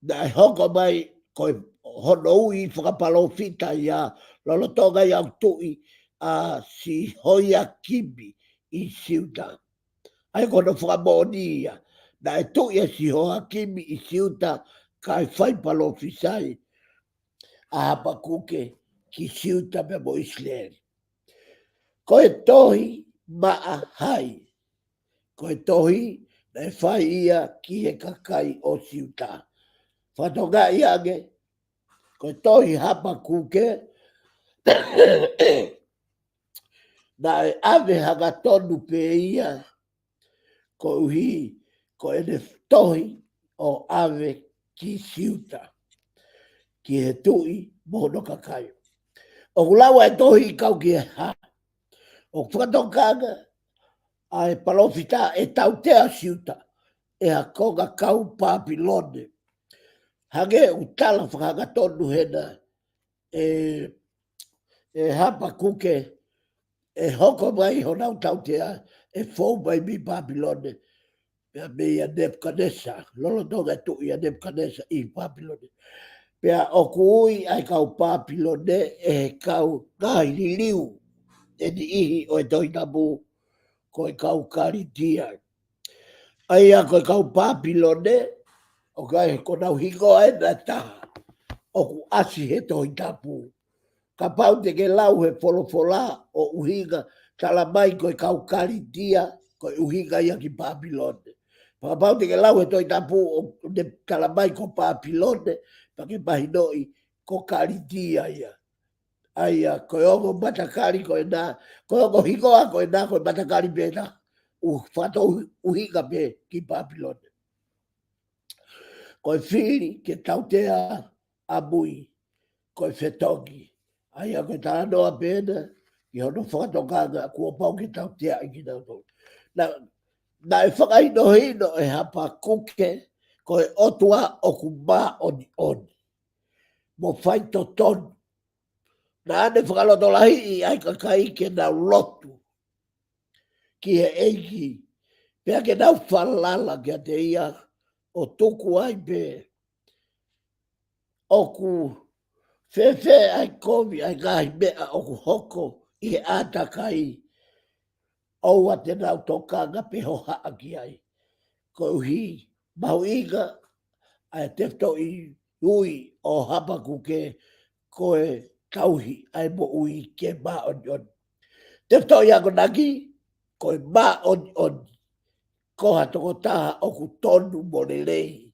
naʻe hoko mai ko hono ui fakapalōfita ia, lolotonga ia ʻoku tuʻi ʻa Sehoiakimi ʻi Siuta. ʻA ia ko hono fakamoʻoni ia, naʻe tuʻi ʻa Sehoiakimi ʻi Siuta kae fai palōfisai ʻa Hapakuke ki Siuta pea mo ʻIsileli. Ko e tohi maʻa hai? Ko e tohi naʻe fai ia ki he kakai ʻo Siuta. Fakatokangaʻi ange, ko e tohi Hapakuke naʻe ʻave hangatonu pē ia koeʻuhi ko ʻene tohi ʻo ʻave ki Siuta, ki he tuʻi mo hono kakai. ʻOku lau ʻa e tohi kau ki he hā? ʻOku fakatokanga ʻa e palōfita ʻe tautea Siuta ʻe ha konga kau Pāpilone. Hangē ʻoku tala fakahangatonu hena ʻe, ʻe Hapakuke, ʻe hoko mai honau tautea, ʻe fou mai mei Pāpilone, pea meia Nepukanesa, lolotonga e tuʻi ʻa Nepukanesa ʻi Pāpilone. Pea ʻoku ui ʻa e kau Pāpilone ʻe he kau ngaahi liliu ʻe niʻihi ʻo e Tohi Tapu ko e kau Kalitia. ʻA ia ko e kau Pāpilone, ʻoku ʻi ai ko honau hingoa ʻe taha ʻoku ʻasi he Tohi Tapu. Kapau te ke lau he folofola ʻo ʻuhinga, tala mai ko e kau Kalitia, ko e ʻuhinga ia ki Papilone. Fakapapau te ke lau he Tohi Tapu ʻoku ne tala mai ko Papilone, pea ke mahinoʻi ko Kalitia ia. ʻA ia, ko e ongo matakali ko ena, ko e ongo hingoa ko ena, ko e matakali pē ena, ʻoku fakatou ʻuhinga pē ki Papilone. Ko e fili ke tautea ʻamui, ko e fetongi. ʻA ia ko e talanoa pē ena, ʻi hono fakatokanga kuo pau ke tauteaʻi kinautolu. Naʻe, naʻe fakahinohino ʻe Hapakuke, ko e ʻOtua ʻoku māʻoniʻoni mo faitotonu. Naʻa ne fakalotolahiʻi ʻa e kakai ke nau lotu ki he ʻEiki, pea ke nau falala kiate ia ʻo tuku ai pē ʻoku fēfē ʻa e kovi ʻa e ngaahi meʻa ʻoku hoko ʻi he ʻātakai, ʻoua te nau tokanga pe hohaʻa ki ai. Koeʻuhi, mahuʻinga ʻa e tefitoʻi ui ʻo Hapakuke ko e tauhi ʻa e moʻui ke māʻoniʻoni. Tefitoʻi akonaki, ko e māʻoniʻoni ko ha tokotaha ʻoku tonu mo lelei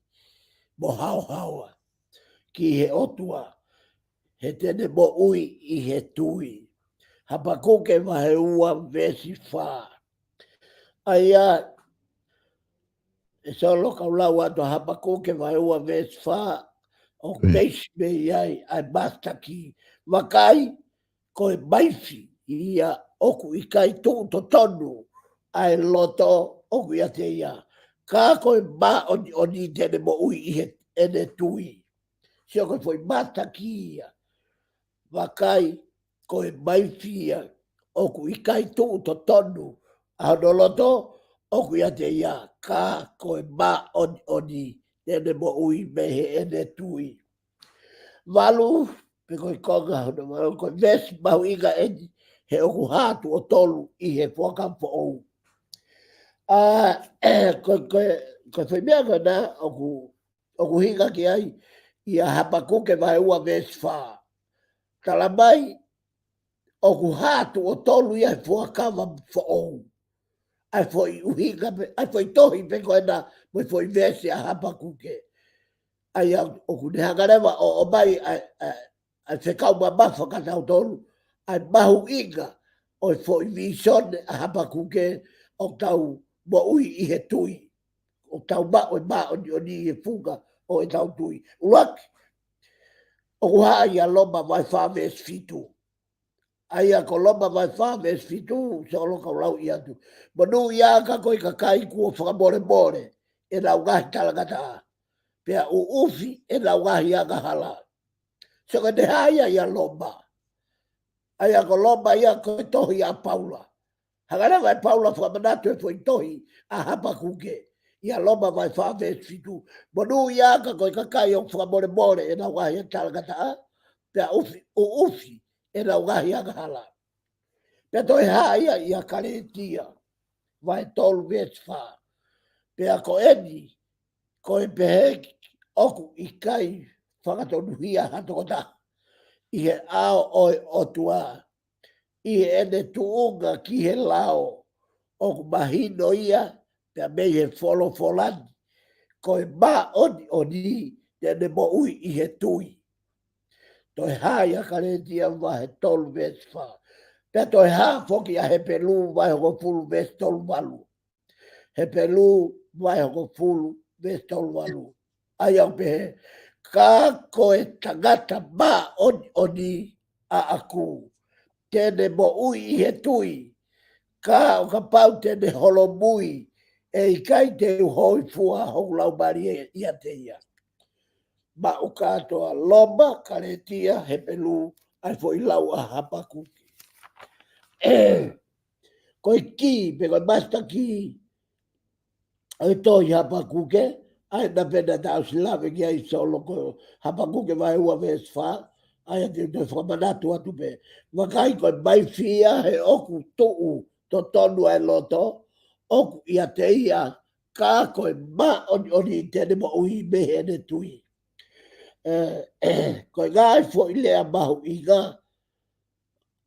mo haohaoa ki he ʻOtua, he te ne moʻui ʻi he tui. Hapakuke vahe ua veesi fā. ʻA ia, ʻe Solo, kau lau atu ʻa Hapakuke vahe ua veesi fā, ʻoku peisi mei ai ʻa e masitaki. Vakai, ko e maifi ia ʻoku ʻikai tuʻu totonu ʻa e loto ʻoku ʻiate ia. Ka ko e māʻoniʻoni te ne moʻui ʻi he ʻene tui. Sio ko e foʻi masitaki ia. Vakai, ko e maifi ia ʻoku ʻikai tuʻu totonu ʻa hono loto ʻoku ʻiate ia, ka ko e māʻoniʻoni te ne moʻui mei heʻene tui. Valu, pe ko e konga hono valu, ko e veesi mahuʻinga eni, he ʻoku hā tuʻo tolu ʻi he Fuakava Foʻou. ʻA, ko, ko, ko e foʻi meʻa ko ena ʻoku, ʻoku ʻuhinga ki ai ʻa Hapakuke vahe ua veesi fā. Tala mai, ʻoku hā tuʻo tolu ia he Fuakava Foʻou. ʻA e foʻi ʻuhinga pē, ʻa e foʻi tohi pē ko ena mo e foʻi veesi ʻa Hapakuke. ʻA ia ʻoku ne hanga leva ʻo, ʻomai ʻa e, ʻa e, ʻa e fekau mamafa kia tautolu, ʻa e mahuʻinga ʻo e foʻi vīsone ʻa Hapakuke ʻoku tau moʻui ʻi he tui. ʻOku tau maʻu e māʻoniʻoni ʻi he funga ʻo ʻetau tui. ʻUluaki, ʻoku hā ia ʻia Loma vahe fā veesi fitu. ʻA ia ko Loma vahe fā veesi fitu, Solo, kau lau atu. Monūʻiaʻaka koe kakai kuo fakamolemole ʻenau ngaahi talangataʻa, pea ʻuʻufi ʻenau ngaahi angahala. Sio ko e hā ia ʻia Loma. ʻA ia ko Loma ia ko e tohi ʻa Paula. Hanga leva ʻe Paula fakamanatu e foʻi tohi ʻa Hapakuke ʻia Loma vahe fā veesi fitu. Monūʻiaʻaka koe kakai ʻoku fakamolemole ʻenau ngaahi talangataʻa, pea ʻufi, ʻuʻufi ʻenau ngaahi angahala. Pea toe hā ia ʻia Kalētia vahe tolu veesi fā. Pea ko eni, ko e pehē ʻoku ʻikai fakatonuhia ha tokotaha ʻi he ʻao ʻo e ʻOtua, ʻi heʻene tuʻunga ki he lao, ʻoku mahino ia pea mei he folofola ni, ko e māʻoniʻoni te ne moʻui ʻi he tui. Toe hā ʻia Kalētia vahe tolu veesi fā. Pea toe hā foki ʻia Hepelū vahe hongofulu veesi tolu valu. Hepelū vahe hongofulu veesi tolu valu. ʻA ia ʻoku pehē, ka ko e tangata māʻoniʻoni ʻaʻaku, te ne moʻui ʻi he tui, ka ʻo kapau te ne holomui, ʻe ʻikai te u hōifua hoku laumālie ʻiate ia. Maʻu kātoa Loma, Kalētia, Hepelū, ʻa e foʻi lau ʻa Hapakuke. Ko e kī, pe ko e master key ʻo e tohi Hapakuke, ʻa ia naʻa pē naʻa tau ʻosi lave ki ai, Solo, ko Hapakuke vahe ua veesi fā, ʻa ia te u toe fakamanatu atu pē. Vakai, ko e maifi ia he ʻoku tuʻu totonu ʻa e loto ʻoku ʻiate ia, ka ko e māʻoniʻoni te ne moʻui mei heʻene tui. ʻE, ko e ngaahi foʻi lea mahuʻinga,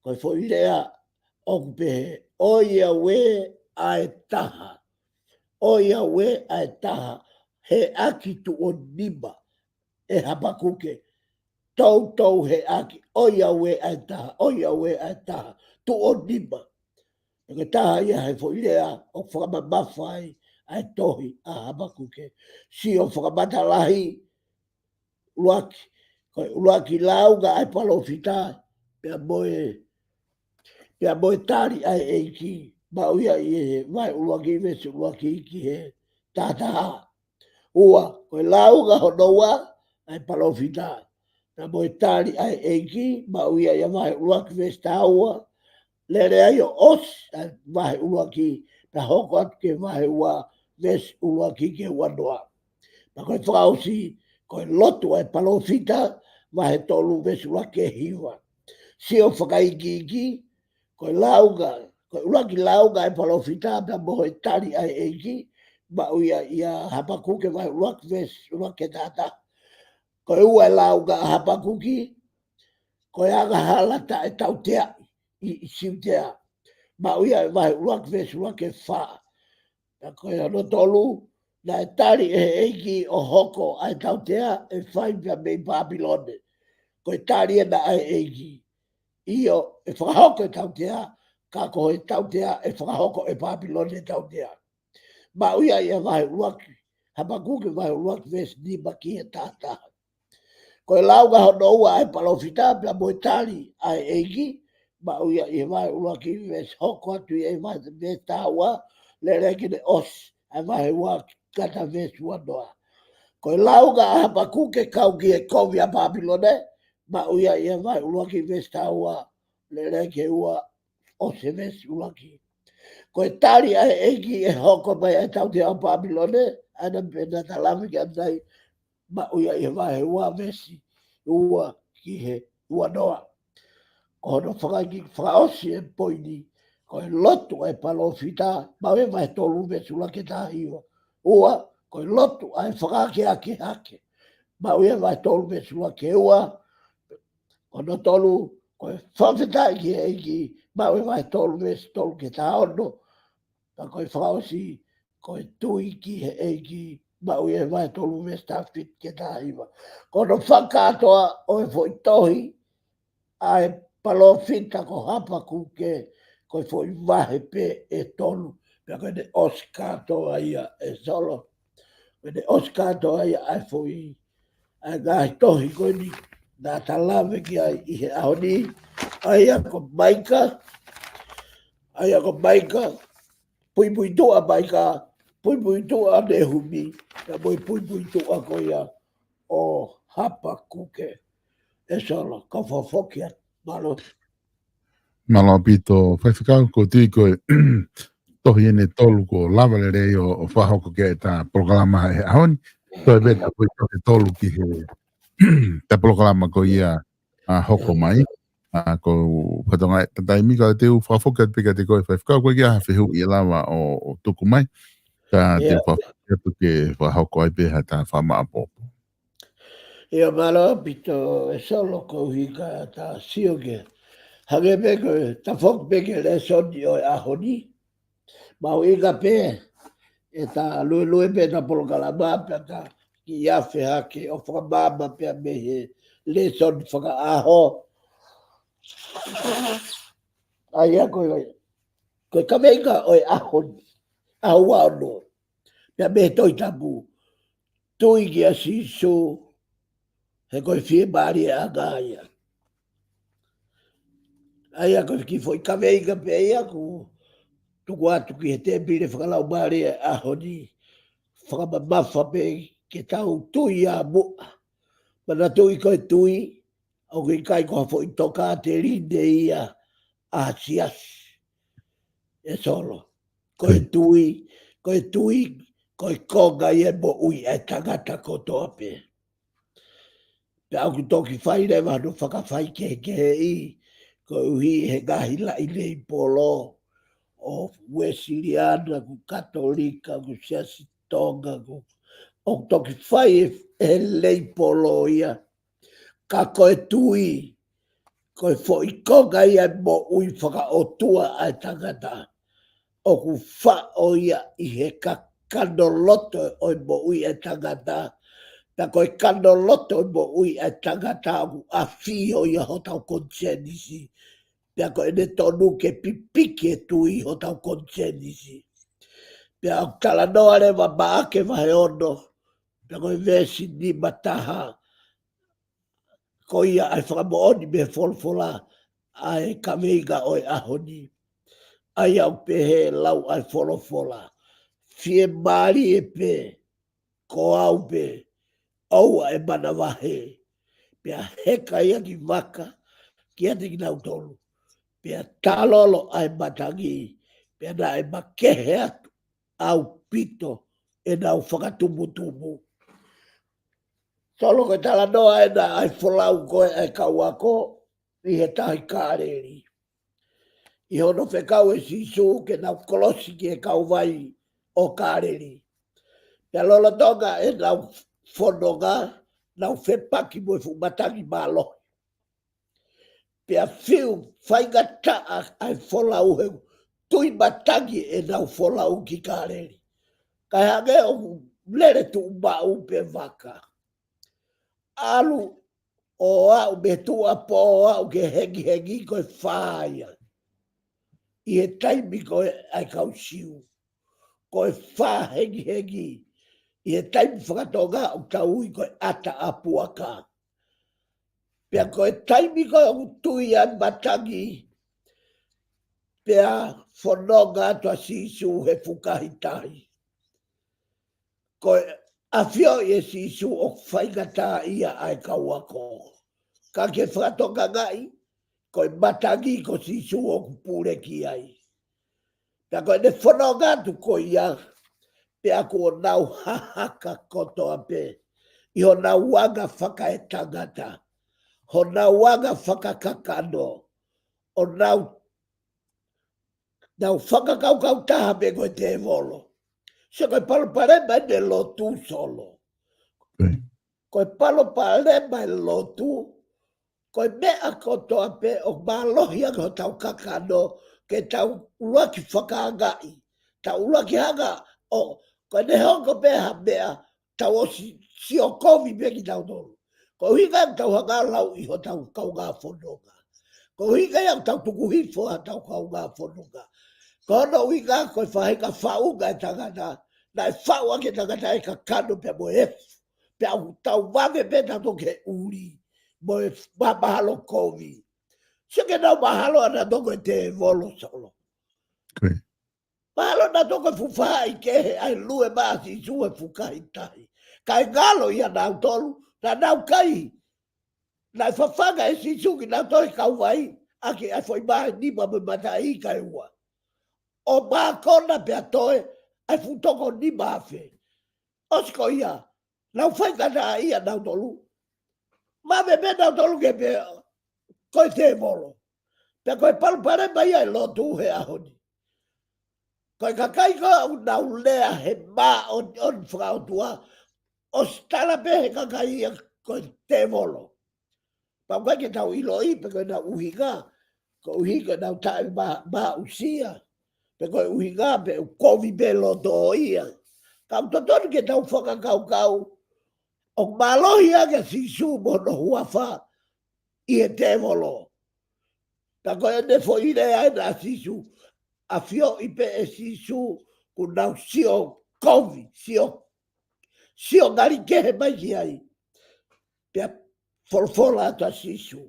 ko e foʻi lea ʻoku pehē, ʻoiauē, ʻa e taha. ʻOiauē ʻa e taha, heʻaki tuʻo nima, ʻe Hapakuke. Toutou heʻaki, ʻoiauē ʻa e taha, ʻoiauē ʻa e taha, tuʻo nima. Ko e taha ia he foʻi lea ʻoku fakamamafa ai ʻa e tohi ʻa Hapakuke. Sio fakamatalahi, ʻuluaki, ko e ʻuluaki lāunga ʻa e palōfita, pea mo e, pea mo e tali ʻa e ʻEiki, maʻu ia ʻi he vahe ʻuluaki veesi ʻuluaki ki he tahataha. Ua, ko e lāunga hono ua ʻa e palōfita, pea mo e tali ʻa e ʻEiki, maʻu ia ʻi he vahe ʻuluaki veesi taha ua, lele ai ʻo ʻosi ʻa e vahe ʻuluaki, pea hoko atu ki he vahe ua veesi ʻuluaki ki he uanoa. Pea ko e fakaʻosi, ko e lotu ʻa e palōfita, vahe tolu veesi ʻuluaki ki he hiva. Sio fakaikiiki, ko e lāunga, ko e ʻuluaki lāunga ʻa e palōfita, pea mo e tali ʻa e ʻEiki, maʻu ia ʻia Hapakuke vahe ʻuluaki veesi ʻuluaki ki he tahataha. Ko e ua e lāunga ʻa Hapakuke, ko e angahala taʻetauteaʻi ʻi, ʻi Siutea. Maʻu ia ʻi he vahe ʻuluaki veesi ʻuluaki ki he fā. Pea ko e hono tolu, naʻe tali ʻe he ʻEiki ʻo hoko ʻa e tautea ʻe fai pea mei Pāpilone. Ko e tali ena ʻa e ʻEiki. ʻIo, ʻe fakahoko e tautea, ka ko e tautea ʻe fakahoko ʻe Pāpilone e tautea. Maʻu ia ʻi he vahe ʻuluaki, Hapakuke vahe ʻuluaki veesi nima ki he tahataha. Ko e lāunga hono ua ʻa e palōfita pea mo e tali ʻa e ʻEiki, maʻu ia ʻi he vahe ʻuluaki veesi hoko atu ʻi he vahe veesi taha ua, lele ki heʻene ʻosi ʻa e vahe ua ki he veesi uanoa. Ko e lāunga ʻa Hapakuke kau ki he kovi ʻa Pāpilone, maʻu ia ʻi he vahe ʻuluaki veesi taha ua, lele ki he ua ʻosi e veesi ʻuluaki. Ko e tali ʻa e ʻEiki ʻe hoko mai ʻa e tautea ʻo Pāpilone, ʻa ia naʻa ta lave ki ai ʻanenai, maʻu ia ʻi he vahe ua veesi ua ki he uanoa. Ko hono fakaʻosi e poini, ko e lotu ʻa e palōfita, maʻu ʻi he vahe tolu veesi ʻuluaki ki he taha hiva. Ua, ko e lotu ʻa e fakaakeake hake, maʻu ʻi he vahe tolu veesi ʻuluaki ki he ua. Ko hono tolu, ko e fakafetaʻi ki he ʻEiki, maʻu ʻi he vahe tolu veesi tolu ki he taha ono. Pea ko e fakaʻosi, ko e tui ki he ʻEiki, maʻu ʻi he vahe tolu veesi taha fitu ki he taha hiva. Ko hono fakakātoa ʻo e foʻi tohi ʻa e palōfita ko Hapakuke, ko e foʻi vahe pē ʻe tolu. Pea ko ʻene ʻosi kātoa ia, ʻe Solo. Ko ʻene ʻosi kātoa ia ʻa e foʻi, ʻa e ngaahi tohi ko eni naʻa ta lave ki ai ʻi he ʻaho ni. ʻA ia ko Maika, ʻa ia ko Maika, puipuituʻa Maika, puipuituʻa Nehumi, pea mo e puipuituʻa ko ia ʻo Hapakuke. ʻE Solo, kau fakafoki atu. Mālō. Mālō ʻaupito, Faifekau, ʻoku ou tui ko e tohi eni ʻe tolu kuo lava lelei ʻo, ʻo fakahoko ki ai ʻeta polokalama he ʻaho ni. Toe pē ta ko e tohi ʻe tolu ki he, ta polokalama ko ia ʻa hoko mai. ʻA, ko e fatongia ʻeta taimi, ka te u fakafoki atu pē kiate koe, Faifekau, ko e hā ha fehuʻi ʻe lava ʻo, ʻo tuku mai. Ka te u fakafoki atu ke fakahoko ai pē haʻata fakamāʻopoʻopo. ʻIo, mālō ʻaupito, ʻe Solo, koeʻuhi ka ta sio ki ai. Hangē pē ko e tafoki pē ki he lēsoni ʻo e ʻaho ni. Mahuʻinga pē ʻeta luelue pē ʻeta polokalama pea ta kiʻi afe hake ʻo fakamaama pē mei he lēsoni fakaʻaho. ʻA ia ko e, ko e kaveinga ʻo e ʻaho ni, ʻaho ua ono. Pea mei he Tohi Tapu, tui kia Sīsū, he ko e fiemālie ʻa e ʻAfiona ia. ʻA ia ko e kiʻi foʻi kaveinga pē ia ʻoku tuku atu ki he tēpile fakalaumālie ʻaho ni, fakamamafa pē ke tau tui ʻa muʻa. Manatuʻi ko e tui, ʻoku ʻikai ko ha foʻi tokāteline ia ʻa ha siasi, ʻe Solo. Ko e tui, ko e tui, ko e konga ia e moʻui ʻa e tangata kotoa pē. Pea ʻoku toki fai leva hono fakafaikehekeheʻi, koeʻuhi he ngaahi laʻi leipolo, ʻo Uēsiliana, ko e Katolika, ko e Siasi Tonga, ko, ʻoku toki fai e, e leipolo ia. Ka ko e tui, ko e foʻi konga ia e moʻui fakaʻotua ʻa e tangata. ʻoku faʻo ia ʻi he kakano loto ʻo e moʻui ʻa e tangata. Pea ko e kano loto ʻo e moʻui ʻa e tangata ʻoku ʻafio ia hotau konisēnisi. Pea ko ʻene tonu ke pipiki e tui hotau konisēnisi. Pea ʻoku talanoa leva Maʻake vahe ono, pea ko e veesi nima taha, ko ia ʻa e fakamoʻoni mei he folofola ʻa e kaveinga ʻo e ʻaho ni. ʻA ia ʻoku pehē ʻe he lau ʻa e folofola: Fiemālie pē, ko au pē, ʻoua ʻe manavahē. Pea heka ia ki vaka, kiate kinautolu. Pea talolo ʻa e matangi, pea naʻe makehe atu ʻaupito ʻenau fakatumutumu. Solo, ko e talanoa ena ʻa e folau ko ē ʻa e kau ako ʻi he tahi Kāleli, ʻi hono fekau ʻe Sīsū ke nau kolosi ki he kauvai ʻo Kāleli. Pea lolotonga ʻenau fononga, nau fepaki mo e fuʻu matangi mālohi. Pea fiu faingataʻa ʻa e folau, he tui matangi ʻenau folau ki Kāleli. Kae hangē ʻoku lele tuʻumaʻu pē vaka. ʻAlu ʻo aʻu mei he tuʻuapō ʻo aʻu ki he hengihengi, ko e fā ia. ʻI he taimi ko ē ʻa e kau Siu, ko e fā hengihengi. ʻI he taimi faka-Tonga ʻoku tau ui ko e ʻata ʻa puaka. Pea ko e taimi ko ē ʻoku tui ai matangi, pea fononga atu ʻa Sīsū he fukahi tahi. Ko e ʻafioʻi ʻe Sīsū ʻoku faingataʻaʻia ʻa e kau ako. Ka ke fakatokangaʻi, ko e matangi ko Sīsū ʻoku pule ki ai. Pea ko ʻene fononga atu ko ia, pea kuo nau hahaka kotoa pē ʻi honau anga fakaetangata, honau anga fakakakano, ʻo nau, nau fakakaukau taha pē ko e tēvolo. Sio, ko e palopalema ʻene lotu, Solo. Ko e palopalema e lotu, ko e meʻa kotoa pē ʻoku mālohi ange hotau kakano ke tau ʻuluaki fakaangaʻi, tau ʻuluaki hanga ʻo, ko ʻene hoko pē ha meʻa, tau ʻosi sio kovi pē kitautolu. Ko e ʻuhinga ia ʻoku tau hanga ʻo lauʻi hotau kaungā fononga. Ko e ʻuhinga ia ʻoku tau tuku hifo hotau kaungā fononga. Ko hono ʻuhinga ko e faʻahinga faʻunga e tangata, naʻe faʻu ʻaki e tangata e kakano pea mo e efu. Pea ʻoku tau vave pē tautolu ki he ʻuli mo e ma-, mahalo kovi. Sio, ke nau mahalo ʻa nautolu ko e tēvolo, Solo. Mahalo nautolu ko e fuʻu faʻahikehe ʻa e lue mai ʻa Sīsū he fukahi tahi. Kae ngalo ia nautolu, naʻa nau kai. Naʻe fafanga ʻe Sīsū kinautolu he kauvai, ʻaki ʻa e foʻi mā ʻe nima mo e mataʻi ika ʻe ua. ʻO mākona pea toe ʻa e fuʻu toko nima afe. ʻOsi ko ia, nau faingataʻaʻia nautolu. Vave pē nautolu ke pehē ko e tēvolo. Pea ko e palopalema ia e lotu he ʻaho ni. Ko e kakai ko ē ʻoku nau lea he māʻoniʻoni fakaʻotua, ʻosi tala pē he kakai ia ko e tēvolo. Pea ʻoku ʻikai ke tau ʻiloʻi pe ko e hā e ʻuhinga, koeʻuhi ko ʻenau taʻe ma-, maʻusia, pe ko e ʻuhinga pe ʻoku kovi pē loto ia. Ka ʻoku totonu ke tau fakakaukau, ʻoku mālohi ange ʻa Sīsū mo hono huafa ʻi he tēvolo. Ka ko ʻene foʻi lea ena ʻa Sīsū, ʻafioʻi pē ʻe Sīsū kuo nau sio kovi, sio, sio ngali kehe mai ki ai. Pea folofola atu ʻa Sīsū: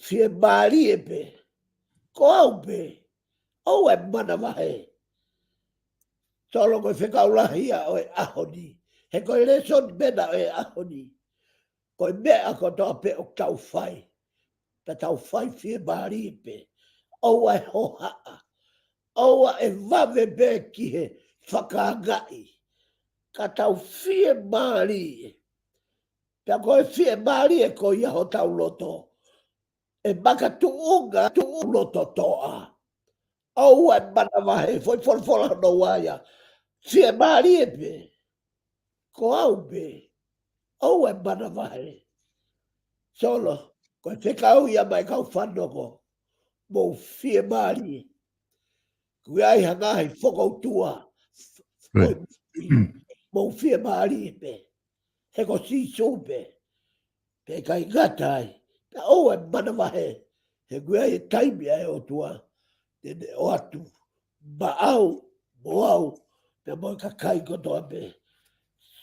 Fiemālie pē, ko au pē, ʻoua ʻe manavahē. Solo, ko e fekau lahi ia ʻo e ʻaho ni. He ko e lēsoni pē ena ʻo e ʻaho ni. Ko e meʻa kotoa pē ʻoku tau fai, ka tau fai fiemālie pē. ʻOua ʻe hohaʻa. ʻOua ʻe vave pē ki he fakaangaʻi. Ka tau fiemālie. Pea ko e fiemālie ko ia hotau loto, ʻe makatuʻunga tuʻu loto toʻa. ʻOua ʻe manavahē, foʻi folofola hono ua ia. Fiemālie pē, ko au pē, ʻoua ʻe manavahē. Solo, ko e fekau ia mai kau fanongo, mou fiemālie. Ko ia ai ha ngaahi fokoutua. Right. Mou fiemālie pē. He ko Sīsū pē. Pea ʻikai ngata ai. Pea ʻoua ʻe manavahē. He ko ia ai e taimi ʻa e ʻOtua. Te ne ʻoatu maʻau, mo au, pea mo e kakai kotoa pē.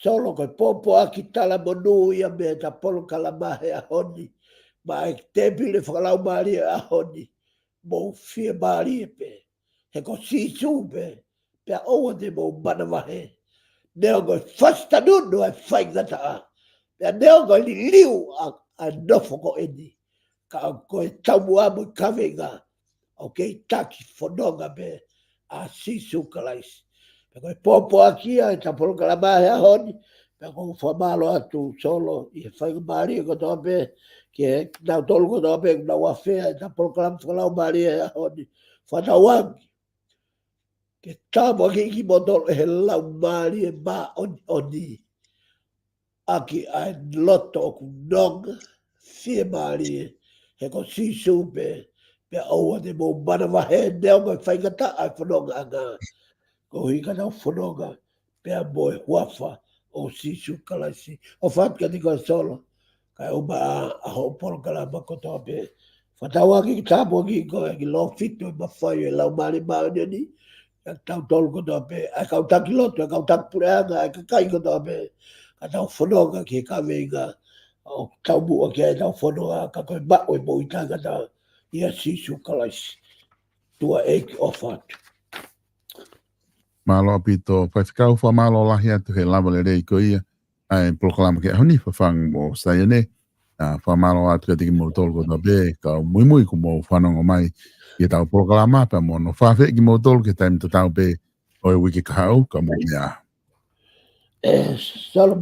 Solo, ko e pōpoaki talamonū ia mei heʻeta polokalama he ʻaho ni. Maʻa e tēpile fakalaumālie he ʻaho ni. Mou fiemālie pē. He ko Sīsū pē. Pea ʻoua te mou manavahē. Neongo e fasitanunu ʻa e faingataʻa. Pea neongo e liliu ʻa, ʻa e nofo ko eni. Ka ko e taumuʻa mo e kaveinga ʻoku kei taki fononga pē ʻa Sīsū Kalaisi. Pea ko e pōpoaki ia ʻeta polokalama he ʻaho ni. Pea ʻoku ou fakamālō atu Solo ʻi he faingamālie kotoa pē, ki he kinautolu kotoa pē, ʻoku nau afea ʻeta polokalama fakalaumālie he ʻaho ni. Fakatauange ke tāpuakiʻi kimoutolu ʻe he Laumālie Māʻoniʻoni. ʻAki ʻa e loto ʻoku nonga, fiemālie, he ko Sīsū pē, pea ʻoua te mou manavahē, neongo e faingataʻa e fonongaʻanga. Koeʻuhi ka tau fononga, pea mo e huafa ʻo Sīsū Kalaisi. ʻOfa atu kiate koe Solo, kae ʻumaʻā hoʻo polokalama kotoa pē. Fakatauange ke tāpuakiʻi koe ʻaki e lofitu ʻo e mafai ʻo e Laumālie Māʻoniʻoni, ʻa kitautolu kotoa pē, ʻa e kau taki lotu, ʻa e kau taki puleʻanga, ʻa e kakai kotoa pē, ka tau fononga ki he kaveinga ʻoku taumuʻa ki ai ʻetau fononga, ka ko e maʻu e moʻui taʻengata ʻia Sīsū Kalaisi. Tuʻa ʻEiki, ʻofa atu. Mālō ʻaupito, Faifekau, fakamālō lahi atu he lava lelei ko ia ʻa e polokalama ki he ʻaho ni, Fafangu mo Saione. ʻA, fakamālō atu kiate kimoutolu kotoa pē, kau muimui kuo mou fanongo mai ki heʻetau polokalama, pea mo hono fakaafeʻi kimoutolu ki he taimi tatau pē ʻo e uike kahaʻu, ka mou meʻa ā. ʻE, Solo,